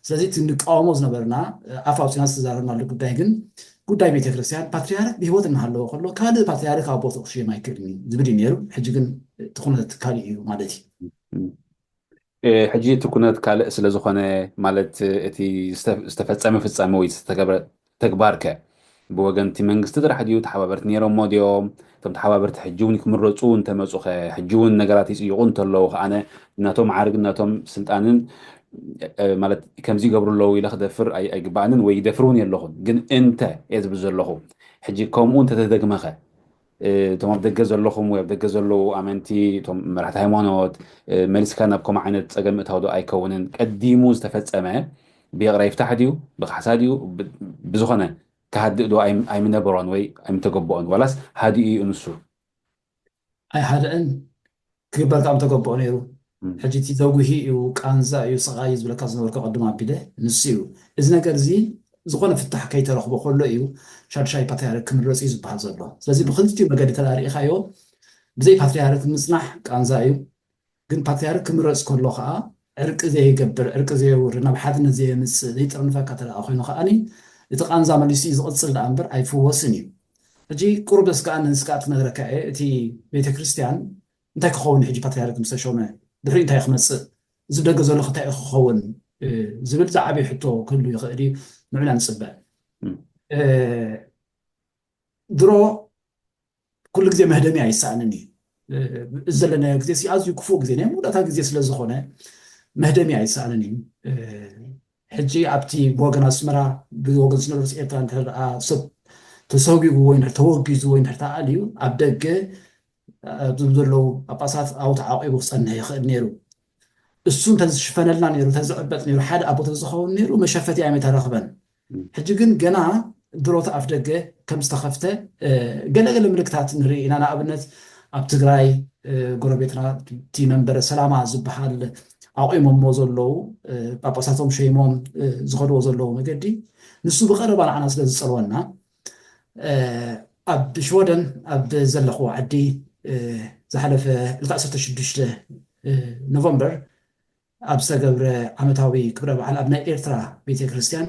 ስለዚ እቲ ንቃወሞ ዝነበርና ኣፍ ኣውፂና ዝተዛረብናሉ ጉዳይ ግን ጉዳይ ቤተክርስትያን ፓትርያርክ ብህይወት እናሃለወ ከሎ ካልእ ፓትርያርክ ኣብ ቦትኡ ክሽየም ኣይክእልን እዩ ዝብል እዩ ነይሩ። ሕጂ ግን እቲ ኩነት ካልእ እዩ ማለት እዩ። ሕጂ እቲ ኩነት ካልእ ስለ ዝኾነ ማለት እቲ ዝተፈጸመ ፍጻመ ወይ ዝተተገብረ ተግባር ከ ብወገን እቲ መንግስቲ ጥራሕ ድዩ? ተሓባበርቲ ነይሮሞ ድዮም? እቶም ተሓባበርቲ ሕጂ እውን ክምረፁ እንተመፁ ኸ ሕጂ እውን ነገራት ይፅይቑ እንተለዉ ከዓነ ናቶም ዓርግን ናቶም ስልጣንን ማለት ከምዚ ይገብሩ ኣለዉ ኢለ ክደፍር ኣይግባኣንን ወይ ይደፍር እውን የለኹን። ግን እንተ እየ ዝብል ዘለኹ ሕጂ ከምኡ እንተተደግመኸ እቶም ኣብ ደገ ዘለኹም ወይ ኣብ ደገ ዘለዉ ኣመንቲ እቶም መራሕቲ ሃይማኖት መሊስካ ናብ ከምኡ ዓይነት ፀገም ምእታው ዶ ኣይከውንን? ቀዲሙ ዝተፈፀመ ብይቕረ ይፍታሕ ድዩ ብካሕሳ ድዩ ብዝኾነ ክሃድእ ዶ ኣይምነበሮን ወይ ኣይምተገበኦን ዋላስ ሃዲኡ እዩ ንሱ? ኣይሃደእን ክግበር ካብ ምተገበኦ ነይሩ። ሕጂ እቲ ዘጉሂ እዩ ቃንዛ እዩ ስቓይ እዩ ዝብለካ ዝነበርኩ ቅድም ኣቢለ ንሱ እዩ። እዚ ነገር እዚ ዝኾነ ፍታሕ ከይተረኽቦ ከሎ እዩ ሻድሻይ ፓትርያርክ ክምረፅ እዩ ዝበሃል ዘሎ። ስለዚ ብክልቲኡ መገዲ ተላሪኢኻዮ ብዘይ ፓትርያርክ ምፅናሕ ቃንዛ እዩ። ግን ፓትርያርክ ክምረፅ ከሎ ከዓ ዕርቂ ዘይገብር ዕርቂ ዘየውር ናብ ሓድነት ዘየምፅእ ዘይጥርንፈካ ተደኣ ኮይኑ ከዓኒ እቲ ቃንዛ መሊሱ እዩ ዝቕፅል ደኣ እምበር ኣይፍወስን እዩ። ሕጂ ቁሩብ እስከዓ ንስካ ትነግረካ እየ እቲ ቤተክርስትያን እንታይ ክኸውን ሕጂ ፓትርያርክ ምስተሾመ ድሕሪኡ እንታይ ክመፅእ፣ እዚ ደገ ዘሎ እንታይ ክኸውን ዝብል ዝዓበየ ሕቶ ክህሉ ይኽእል እዩ። ንዑና ንፅበ። ድሮ ኩሉ ግዜ መህደሚ ኣይሰኣንን እዩ። እዚ ዘለናዮ ግዜ ኣዝዩ ክፉእ ግዜ ናይ መወዳእታ ግዜ ስለዝኾነ መህደሚ ኣይሰኣንን እዩ። ሕጂ ኣብቲ ብወገን ኣስመራ ብወገን ሲኖዶስ ኤርትራ እንድሕር ደኣ ሰብ ተሰጒጉ ወይ እንድሕር ተወጊዙ ወይ እንድሕር ተኣልዩ ኣብ ደገ ኣብዞም ዘለዉ ጳጳሳት ኣብኡ ተዓቂቡ ክጸንሕ ይኽእል ነይሩ። እሱ እንተዝሽፈነልና ነይሩ፣ እንተዝዕበጥ ነይሩ፣ ሓደ ኣቦ ተዝኸውን ነይሩ መሸፈቲ ኣይምተረኽበን። ሕጂ ግን ገና ድሮቲ ኣፍ ደገ ከም ዝተኸፍተ ገለገለ ምልክታት ንርኢ ኢና። ንኣብነት ኣብ ትግራይ ጎረቤትና እቲ መንበረ ሰላማ ዝበሃል ኣቑሞሞ ዘለዉ ጳጳሳቶም ሸይሞም ዝኸድዎ ዘለዉ መገዲ ንሱ ብቐረባ ንዓና ስለ ዝፀልወና ኣብ ሽወደን ኣብ ዘለኹ ዓዲ ዝሓለፈ ዕለት ዓሰርተ ሽዱሽተ ኖቨምበር ኣብ ዝተገብረ ዓመታዊ ክብረ በዓል ኣብ ናይ ኤርትራ ቤተክርስትያን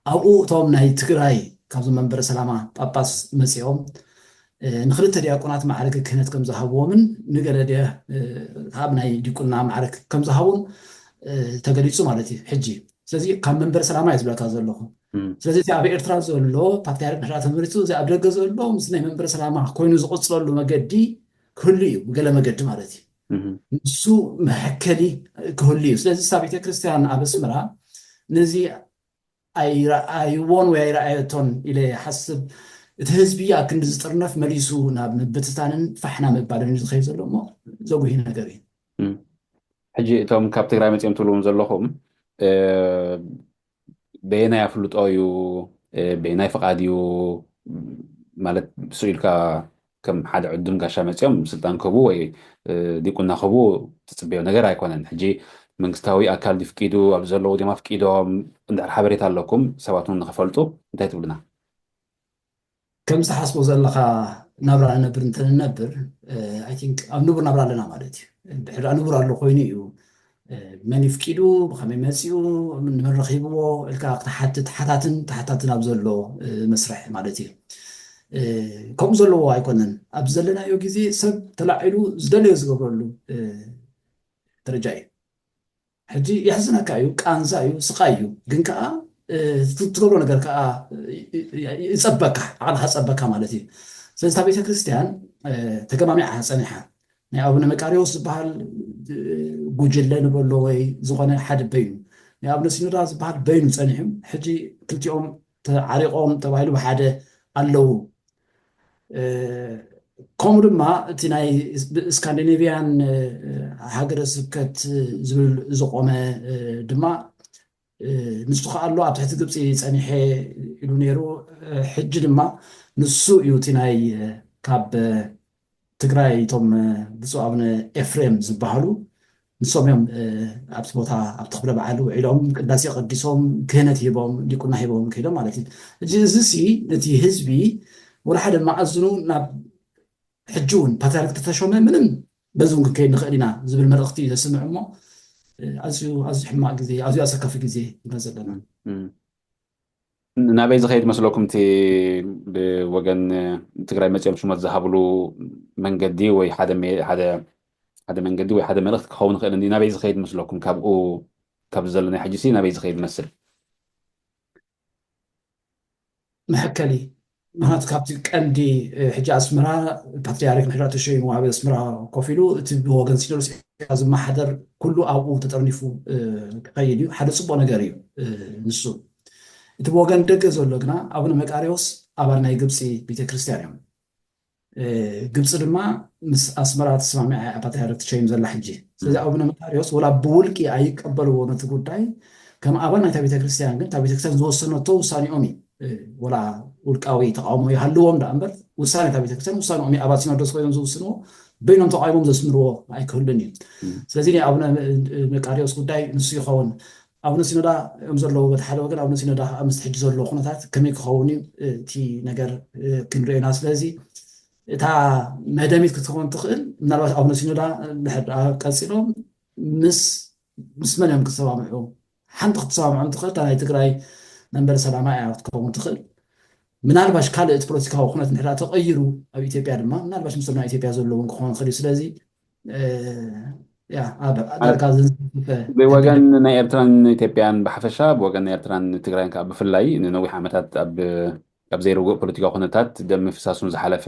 ኣብኡ እቶም ናይ ትግራይ ካብዞም መንበረ ሰላማ ጳጳስ መፂኦም ንክልተ ዲያቆናት ማዕረግ ክህነት ከም ዝሃብዎምን ንገለ ካብ ናይ ዲቁና ማዕረግ ከም ዝሃቡን ተገሊፁ ማለት እዩ። ሕጂ ስለዚ ካብ መንበረ ሰላማ እዩ ዝብለካ ዘለኹ። ስለዚ እቲ ኣብ ኤርትራ ዘሎ ፓትሪያርክ ድሕራ ተመሪቱ እዚ ኣብ ደገ ዘሎ ምስ ናይ መንበረ ሰላማ ኮይኑ ዝቕፅለሉ መገዲ ክህሉ እዩ፣ ብገለ መገዲ ማለት እዩ። ንሱ መሐከሊ ክህሉ እዩ። ስለዚ እሳ ቤተክርስትያን ኣብ ኣስመራ ነዚ ኣይረኣይዎን ወይ ኣይረኣየቶን ኢለ ይሓስብ። እቲ ህዝቢ ኣብ ክንዲ ዝጥርነፍ መሊሱ ናብ ምብትታንን ፋሕና ምባልን እዩ ዝኸይድ ዘሎ እሞ ዘጉሂ ነገር እዩ። ሕጂ እቶም ካብ ትግራይ መፂኦም ትብልዎም ዘለኹም በየናይ ኣፍልጦ እዩ፣ በየናይ ፍቓድ እዩ ማለት ስኢልካ ከም ሓደ ዕዱም ጋሻ መፂኦም ስልጣን ክህቡ ወይ ዲቁና ክህቡ ትፅበዮ ነገር ኣይኮነን። ሕጂ መንግስታዊ ኣካል ድፍቂዱ ኣብ ዘለዉ ዲማ ፍቂዶም እንድሕር ሓበሬታ ኣለኩም ሰባት እውን ንክፈልጡ እንታይ ትብሉና? ከም ዝሓስቦ ዘለካ ናብራ ንነብር እንተንነብር I think ኣብ ንቡር ናብራ ኣለና ማለት እዩ። ድሕር ንቡር ኣሎ ኮይኑ እዩ መን ይፍቂዱ፣ ብኸመይ መፂኡ፣ ንመን ረኺብዎ ኢልካ ክትሓትት ሓታትን ተሓታትን ኣብ ዘሎ መስርሕ ማለት እዩ። ከምኡ ዘለዎ ኣይኮነን። ኣብ ዘለናዮ ግዜ ሰብ ተላዒሉ ዝደለዮ ዝገብረሉ ደረጃ እዩ። ሕጂ የሕዝነካ እዩ፣ ቃንዛ እዩ፣ ስቃይ እዩ። ግን ከዓ ትገብሮ ነገር ከዓ ይፀበካ፣ ዓቕልካ ፀበካ ማለት እዩ። ስለዚ እታ ቤተክርስትያን ተገማሚዓ ፀኒሓ ናይ ኣቡነ መቃሪዎስ ዝበሃል ጉጅለ ንበሎ ወይ ዝኾነ ሓደ በይኑ ናይ ኣቡነ ሲኖዳ ዝበሃል በይኑ ፀኒሑ ሕጂ ክልቲኦም ተዓሪቆም ተባሂሉ ብሓደ ኣለዉ። ከምኡ ድማ እቲ ናይ ስካንዲኔቪያን ሃገረ ስብከት ዝብል ዝቆመ ድማ ንሱ ከዓ ኣሎ ኣብ ትሕቲ ግብፂ ፀኒሐ ኢሉ ነይሩ። ሕጂ ድማ ንሱ እዩ እቲ ናይ ካብ ትግራይ እቶም ብፁዕ ኣቡነ ኤፍሬም ዝበሃሉ ንሶም እዮም ኣብቲ ቦታ ኣብቲ ክብረ በዓል ውዒሎም ቅዳሴ ቀዲሶም ክህነት ሂቦም ዲቁና ሂቦም ከይዶም ማለት እዩ። እዚ እዚ ሲ ነቲ ህዝቢ ወላ ሓደ መኣዝኑ ናብ ሕጂ እውን ፓትሪያርክ ተተሾመ ምንም በዚ እውን ክንከይድ ንኽእል ኢና ዝብል መልእኽቲ እዩ ዘስምዕ እሞ ኣዝዩ ኣዝዩ ሕማቕ ግዜ ኣዝዩ ኣሰካፊ ግዜ ኢና ዘለና። ናበይ ዝኸይድ መስለኩም? እቲ ብወገን ትግራይ መፂኦም ሽመት ዝሃብሉ መንገዲ ወይ ሓደ መንገዲ ወይ ሓደ መልእክቲ ክኸውን ይኽእል እንዲ ናበይ ዝኸይድ መስለኩም? ካብኡ ካብ ዘለናይ ሕጂ ሲ ናበይ ዝኸይድ መስል? መሐከሊ ምክንያቱ ካብቲ ቀንዲ ሕጂ ኣስመራ ፓትሪያርክ ንሕራ ተሸይሙ ኣብ ኣስመራ ኮፍ ኢሉ እቲ ብወገን ሲኖዶስ ዝመሓደር ኩሉ ኣብኡ ተጠርኒፉ ክኸይድ እዩ። ሓደ ፅቡቅ ነገር እዩ ንሱ። እቲ ብወገን ደገ ዘሎ ግና ኣቡነ መቃሪዎስ ኣባል ናይ ግብፂ ቤተክርስትያን እዮም። ግብፂ ድማ ምስ ኣስመራ ተስማሚዓ እያ ፓትሪያርክ ትሸይም ዘላ ሕጂ። ስለዚ ኣቡነ መቃሪዎስ ወላ ብውልቂ ኣይቀበልዎ ነቲ ጉዳይ ከም ኣባል ናይታ ቤተክርስትያን ግን እታ ቤተክርስትያን ዝወሰነቶ ውሳኔኦም እዩ። ወላ ውልቃዊ ተቃውሞ ይሃልዎም ደኣ እምበር ውሳኔ እታ ቤተክርስትያን ውሳኔኦም እዩ። ኣባል ሲኖዶስ ኮይኖም ዝውስንዎ በይኖም ተቃዊሞም ዘስምርዎ ኣይክህሉን እዩ። ስለዚ ናይ ኣቡነ መቃሪዎስ ጉዳይ ንሱ ይኸውን። ኣቡነ ሲኖዳ እዮም ዘለዉ በቲ ሓደ ወገን ኣቡነ ሲኖዳ ከዓ ምስቲ ሕጂ ዘለዎ ኩነታት ከመይ ክኸውን እዩ እቲ ነገር ክንሪኦ ኢና። ስለዚ እታ መደሚት ክትኸውን ትኽእል ምናልባት ኣቡነ ሲኖዳ ድሕር ቀፂሎም ምስ ምስ መን እዮም ክሰማምዑ? ሓንቲ ክትሰማምዖም ትኽእል እታ ናይ ትግራይ መንበሪ ሰላማ እያ ክትከውን ትኽእል። ምናልባሽ ካልእ እቲ ፖለቲካዊ ኩነት እንድሕር ተቐይሩ ኣብ ኢትዮጵያ ድማ ምናልባሽ ምስ ናይ ኢትዮጵያ ዘለውን ክኸውን ይኽእል እዩ። ስለዚ ያ ኣብ ዳርጋ ዘንዘፈ ብወገን ናይ ኤርትራን ኢትዮጵያን ብሓፈሻ፣ ብወገን ናይ ኤርትራን ትግራይን ከዓ ብፍላይ ንነዊሕ ዓመታት ኣብ ኣብ ዘይርጉእ ፖለቲካዊ ኩነታት ደም ምፍሳሱን ዝሓለፈ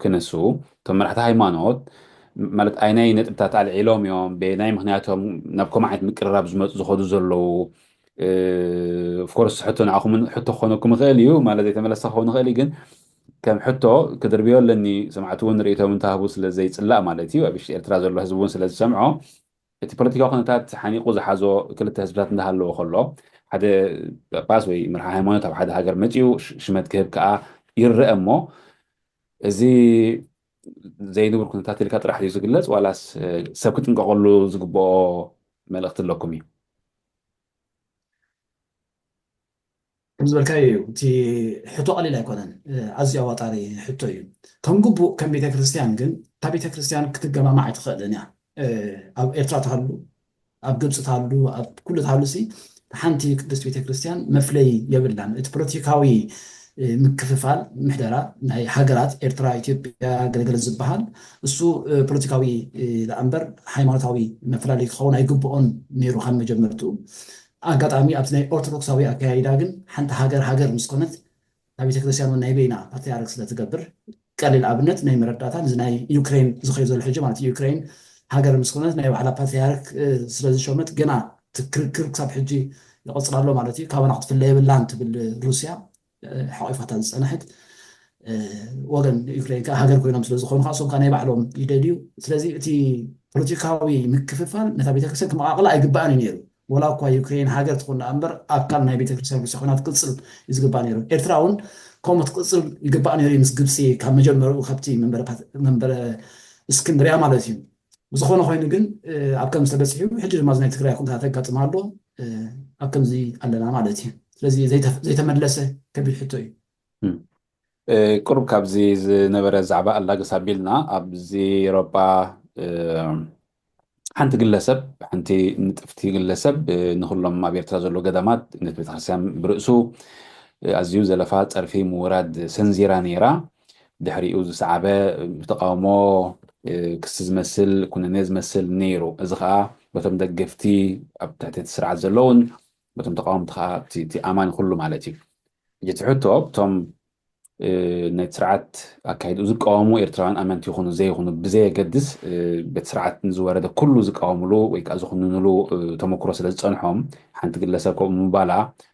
ክነሱ፣ እቶም መራሕቲ ሃይማኖት ማለት ኣይናይ ነጥብታት ኣልዒሎም እዮም፣ በየናይ ምክንያቶም ናብ ከምኡ ዓይነት ምቅርራብ ዝመፁ ዝኸዱ ዘለዉ። ኦፍኮርስ ሕቶ ንዓኹምን ሕቶ ክኾነኩም ይኽእል እዩ፣ ማለት ዘይተመለሰ ክኸውን ይኽእል እዩ፣ ግን ከም ሕቶ ክድርብዮ ኣለኒ። ሰማዕቲ እውን ርእይቶም እንተሃቡ ስለ ዘይፅላእ ማለት እዩ፣ ኣብ ውሽጢ ኤርትራ ዘሎ ህዝቢ እውን ስለ ዝሰምዖ፣ እቲ ፖለቲካዊ ኩነታት ሓኒቑ ዝሓዞ ክልተ ህዝብታት እንዳሃለወ ከሎ፣ ሓደ ጳጳስ ወይ መርሓ ሃይማኖት ኣብ ሓደ ሃገር መፂኡ ሽ- ሽመት ክህብ ከዓ ይረአ እሞ፣ እዚ ዘይንቡር ኩነታት ኢልካ ጥራሕ ድዩ ዝግለጽ፣ ዋላስ ሰብ ክጥንቀቐሉ ዝግብኦ መልእኽቲ ኣለኩም እዩ? ከም ዝበልካዮ እዩ። እቲ ሕቶ ቀሊል ኣይኮነን፣ ኣዝዩ ኣዋጣሪ ሕቶ እዩ። ከም ግቡእ ከም ቤተ ክርስቲያን ግን፣ እታ ቤተ ክርስቲያን ክትገማማዕ ኣይትኽእልን እያ። ኣብ ኤርትራ ትሃሉ፣ ኣብ ግብፂ ትሃሉ፣ ኣብ ኩሉ ትሃሉ ሲ፣ ሓንቲ ቅድስት ቤተ ክርስቲያን መፍለይ የብላን። እቲ ፖለቲካዊ ምክፍፋል ምሕደራ ናይ ሃገራት ኤርትራ፣ ኢትዮጵያ፣ ገለገለ ዝበሃል፣ እሱ ፖለቲካዊ ደኣ እምበር ሃይማኖታዊ መፈላለይ ክኸውን ኣይግብኦን ነይሩ ካብ መጀመርትኡ። ኣጋጣሚ ኣብቲ ናይ ኦርቶዶክሳዊ ኣካያይዳ ግን ሓንቲ ሃገር ሃገር ምስ ኮነት፣ እታ ቤተክርስትያን እውን ናይ በይና ፓትሪያርክ ስለ ትገብር፣ ቀሊል ኣብነት ናይ መረዳእታ እዚ ናይ ዩክሬን ዝኸዩ ዘሎ ሕጂ ማለት እዩ። ዩክሬን ሃገር ምስ ኮነት ናይ ባዕላ ፓትሪያርክ ስለ ዝሾመት፣ ገና እቲ ክርክር ክሳብ ሕጂ ይቐፅል ኣሎ ማለት እዩ። ካባና ክትፍለ የብላን ትብል ሩስያ ሓቂፋታ ዝፀንሐት ወገን ዩክሬን ከዓ ሃገር ኮይኖም ስለ ዝኾኑ ከዓ እሶም ከዓ ናይ ባዕሎም ይደልዩ። ስለዚ እቲ ፖለቲካዊ ምክፍፋል ነታ ቤተክርስትያን ክመቃቅላ ኣይግባእን እዩ ነይሩ። ወላ እኳ ዩክሬን ሃገር ትኹን ደኣ እምበር ኣካል ናይ ቤተክርስትያን ሩስያ ኮይና ትቅፅል እዩ ዝግባእ ነይሩ። ኤርትራ እውን ከምኡ ትቅፅል ይግባእ ነይሩ እዩ ምስ ግብፂ ካብ መጀመርኡ ካብቲ መንበረ ፓት- መንበረ እስክንድርያ ማለት እዩ። ብዝኾነ ኮይኑ ግን ኣብ ከም ዝተበፅሑ ሕጂ ድማ እዚ ናይ ትግራይ ኩነታት የጋጥም ኣሎ። ኣብ ከምዚ ኣለና ማለት እዩ። ስለዚ ዘይተ- ዘይተመለሰ ከቢድ ሕቶ እዩ። ቁሩብ ካብዚ ዝነበረ ዛዕባ ኣላግስ ኣቢልና ኣብዚ ኤሮጳ ሓንቲ ግለሰብ ሓንቲ ንጥፍቲ ግለሰብ ንኩሎም ኣብ ኤርትራ ዘለዉ ገዳማት ነቲ ቤተክርስትያን ብርእሱ ኣዝዩ ዘለፋ ፀርፊ ምውራድ ሰንዚራ ነይራ። ድሕሪኡ ዝሰዓበ ብተቃውሞ ክሲ ዝመስል ኩነኔ ዝመስል ነይሩ። እዚ ከዓ በቶም ደገፍቲ ኣብ ትሕቲ እቲ ስርዓት ዘለውን በቶም ተቃወምቲ ከዓ እቲ ኣማኒ ኩሉ ማለት እዩ። ሕጂ እቲ ሕቶ እቶም ነቲ ስርዓት ኣካይድኡ ዝቃወሙ ኤርትራውያን ኣመንቲ ይኹኑ ዘይኹኑ ብዘየገድስ በቲ ስርዓት ንዝወረደ ኩሉ ዝቃወምሉ ወይ ከዓ ዝኹንንሉ ተመክሮ ስለ ዝፀንሖም ሓንቲ ግለሰብ ከምኡ ምባላ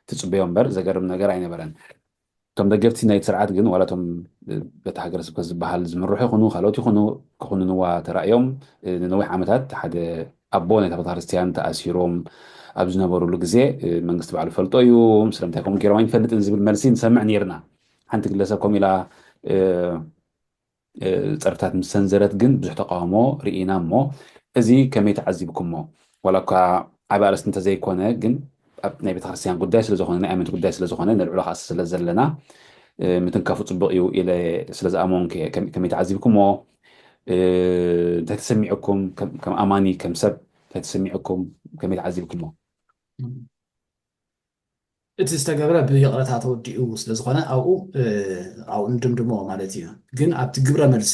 ትፅበዮ እምበር ዘገርም ነገር ኣይነበረን። እቶም ደገፍቲ ናይቲ ስርዓት ግን ዋላ እቶም በቲ ሃገረ ስብከት ዝበሃል ዝምርሑ ይኹኑ ካልኦት ይኹኑ ክኹንንዋ ተራእዮም ንነዊሕ ዓመታት ሓደ ኣቦ ናይታ ቤተክርስትያን ተኣሲሮም ኣብ ዝነበሩሉ ግዜ መንግስቲ ባዕሉ ፈልጦ እዩ፣ ስለምንታይ ከምኡ ገይሮም ኣይንፈልጥን ዝብል መልሲ ንሰምዕ ነይርና። ሓንቲ ግለሰብ ከምኡ ኢላ ፀርፍታት ምስ ሰንዘረት ግን ብዙሕ ተቃውሞ ርኢና። እሞ እዚ ከመይ ተዓዚብኩሞ? ዋላ እኳ ዓቢ ኣርእስቲ እንተዘይኮነ ግን ኣብ ናይ ቤተክርስትያን ጉዳይ ስለዝኾነ ናይ ኣመንቲ ጉዳይ ስለዝኾነ ነልዕሎ ከዓ ስለ ዘለና ምትንካፉ ፅቡቅ እዩ ኢለ ስለዝኣመንኩ እየ። ከመይ ተዓዚብኩሞ? እንታይ ተሰሚዑኩም? ከም ኣማኒ ከም ሰብ እንታይ ተሰሚዑኩም? ከመይ ተዓዚብኩሞ? እቲ ዝተገብረ ብይቕረታ ተወዲኡ ስለዝኾነ ኣብኡ ኣብኡ ንድምድሞ ማለት እዩ። ግን ኣብቲ ግብረ መልሲ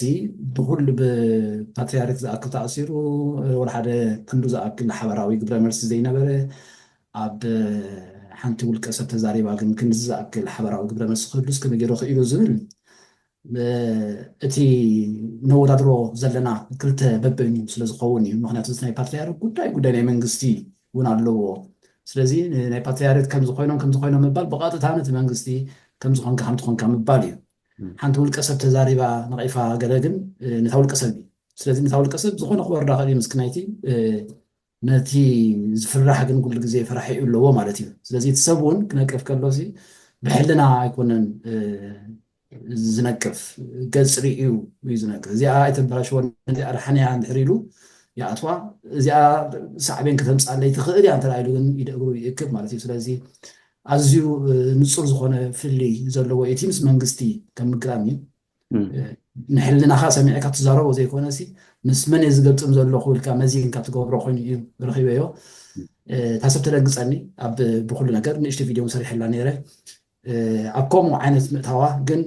ብኩሉ ብፓትሪያርክ ዝኣክል ተኣሲሩ ወላ ሓደ ክንዱ ዝኣክል ሓበራዊ ግብረ መልሲ ዘይነበረ ኣብ ሓንቲ ውልቀ ሰብ ተዛሪባ ግን ክንዲ ዝኣክል ሓበራዊ ግብረ መልሲ ክህሉስ ከመይ ገይሩ ክኢሉ ዝብል እቲ ነወዳድሮ ዘለና ክልተ በበይኑ ስለ ዝኸውን እዩ። ምክንያቱ እዚ ናይ ፓትሪያርክ ጉዳይ ጉዳይ ናይ መንግስቲ እውን ኣለዎ። ስለዚ ናይ ፓትሪያርክ ከምዚ ኮይኖም ከምዚ ኮይኖም ምባል ብቐጥታ ነቲ መንግስቲ ከምዚ ኮንካ ከምቲ ኮንካ ምባል እዩ። ሓንቲ ውልቀ ሰብ ተዛሪባ ነቒፋ ገለ ግን ነታ ውልቀ ሰብ እዩ። ስለዚ ነታ ውልቀ ሰብ ዝኾነ ክወርዳ ክእል እዩ ምስክናይቲ ነቲ ዝፍራሕ ግን ኩሉ ግዜ ፈራሒኡ ኣለዎ ማለት እዩ። ስለዚ እቲ ሰብ እውን ክነቅፍ ከሎ ሲ ብሕልና ኣይኮነን ዝነቅፍ፣ ገጽ ርእዩ እዩ ዝነቅፍ። እዚኣ ኣይተበላሽወን፣ እዚኣ ድሓንያ እንድሕር ኢሉ ይኣትዋ፣ እዚኣ ሳዕቤን ከተምፅኣለይ ትኽእል እያ እንተ ኢሉ ግን ኢደ እግሩ ይእክብ ማለት እዩ። ስለዚ ኣዝዩ ንጹር ዝኾነ ፍልይ ዘለዎ እዩ። እቲ ምስ መንግስቲ ከም ምግራም እዩ። ንሕልናኻ ሰሚዕካ ትዛረቦ ዘይኮነ ሲ ምስ መን እየ ዝገጥም ዘለኹ ኢልካ መዚንካ ትገብሮ ኮይኑ እዩ ረኺበዮ። እታ ሰብ ተደንግፀኒ ኣብ ብኩሉ ነገር ንእሽቶ ቪድዮ እውን ሰሪሐላ ነይረ። ኣብ ከምኡ ዓይነት ምእታዋ ግን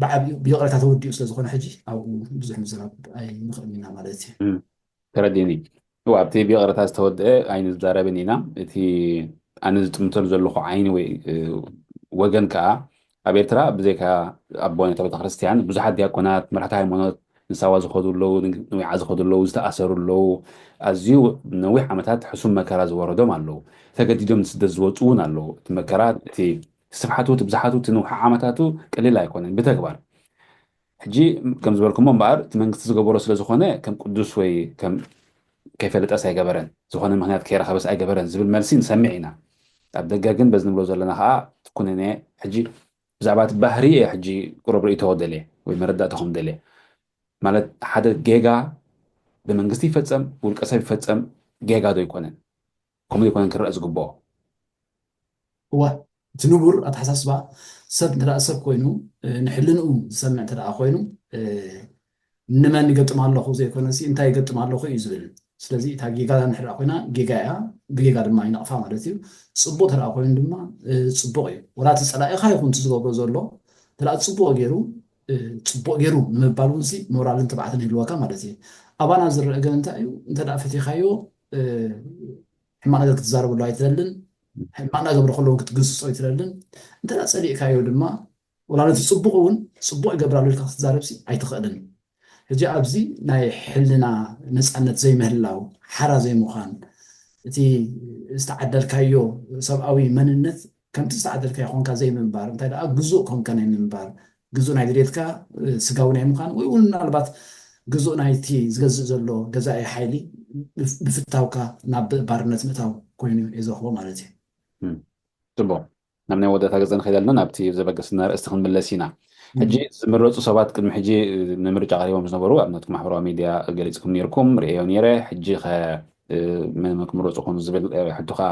ብዓብዩ ብይቕረታ ተወዲኡ ስለዝኾነ ሕጂ ኣብኡ ብዙሕ ምዝራብ ኣይንኽእልን ኢና ማለት እዩ። ተረዲኒ። እዋ ኣብቲ ብይቕረታ ዝተወደአ ኣይንዛረብን ኢና። እቲ ኣነ ዝጥምተሉ ዘለኹ ዓይኒ ወይ ወገን ከዓ ኣብ ኤርትራ ብዘይካ ኣቦ ነታ ቤተክርስትያን ብዙሓት ዲያቆናት፣ መራሕቲ ሃይማኖት ንሳዋ ዝኸዱ ኣለዉ፣ ንዊዓ ዝኸዱ ኣለዉ፣ ዝተኣሰሩ ኣለዉ። ኣዝዩ ነዊሕ ዓመታት ሕሱም መከራ ዝወረዶም ኣለዉ። ተገዲዶም ንስደት ዝወፁ እውን ኣለዉ። እቲ መከራ እቲ ስፍሓቱ እቲ ብዝሓቱ እቲ ንውሓ ዓመታቱ ቀሊል ኣይኮነን ብተግባር። ሕጂ ከም ዝበልኩሞ እምበኣር እቲ መንግስቲ ዝገበሮ ስለ ዝኾነ ከም ቅዱስ ወይ ከም ከይፈለጠስ ኣይገበረን፣ ዝኾነ ምክንያት ከይረኸበስ ኣይገበረን ዝብል መልሲ ንሰምዕ ኢና። ኣብ ደገ ግን በዚ ንብሎ ዘለና ከዓ ትኩነነ። ሕጂ ብዛዕባ እቲ ባህሪ እየ ሕጂ ቁሩብ ርእይቶ ክደልየ ወይ መረዳእታኹም ደልየ። ማለት ሓደ ጌጋ ብመንግስቲ ይፈጸም ብውልቀ ሰብ ይፈጸም ጌጋ ዶ ኣይኮነን? ከምኡ ኣይኮነን ክረአ ዝግብኦ። እዋ እቲ ንቡር ኣተሓሳስባ ሰብ እንተ ሰብ ኮይኑ ንሕልንኡ ዝሰምዕ እንተ ኮይኑ ንመን ይገጥም ኣለኹ ዘይኮነሲ እንታይ ይገጥም ኣለኹ እዩ ዝብል። ስለዚ እታ ጌጋ እንድሕር ኮይና ጌጋ እያ፣ ብጌጋ ድማ ይነቕፋ ማለት እዩ። ፅቡቕ እንተ ኮይኑ ድማ ፅቡቕ እዩ። ወላ እቲ ፀላኢኻ ይኹን እቲ ዝገብሮ ዘሎ እንተ ፅቡቕ ገይሩ ፅቡቕ ገይሩ ንምባል እውን ሞራልን ትብዓትን ይህልወካ ማለት እዩ። ኣባና ዝረአ ግን እንታይ እዩ? እንተ ፈቲኻዮ ሕማቕ ነገር ክትዛረበሉ ኣይትደልን። ሕማቕ እናገብረ ከሎ እውን ክትግስጾ ኣይትደልን። እንተ ጸሊእካዮ ድማ ወላ ነቲ ጽቡቕ እውን ጽቡቕ ይገብር ኣሎ ኢልካ ክትዛረብ ኣይትኽእልን። ሕጂ ኣብዚ ናይ ሕልና ነጻነት ዘይምህላው፣ ሓራ ዘይምዃን፣ እቲ ዝተዓደልካዮ ሰብኣዊ መንነት ከምቲ ዝተዓደልካዮ ኮንካ ዘይምንባር፣ እንታይ ደኣ ግዙእ ኮንካ ናይ ምንባር፣ ግዙእ ናይ ድሌትካ ስጋዊ ናይ ምዃን ወይ እውን ምናልባት ግዙእ ናይቲ ዝገዝእ ዘሎ ገዛኢ ሓይሊ ብፍታውካ ናብ ባርነት ምእታው ኮይኑ እየ ዝረኽቦ ማለት እዩ። ጽቡቕ። ናብ ናይ ወዳእታ ገጽ ንኸይድ ኣለና፣ ናብቲ ዘበገስና ኣርእስቲ ክንምለስ ኢና። ሕጂ ዝምረጹ ሰባት ቅድሚ ሕጂ ንምርጫ ቀሪቦም ዝነበሩ ኣብነትኩም ማሕበራዊ ሚድያ ገሊጽኩም ነይርኩም፣ ርእየዮ ነይረ። ሕጂ ኸ መን መን ክምረጹ ይኾኑ ዝብል ሕቶ ኸዓ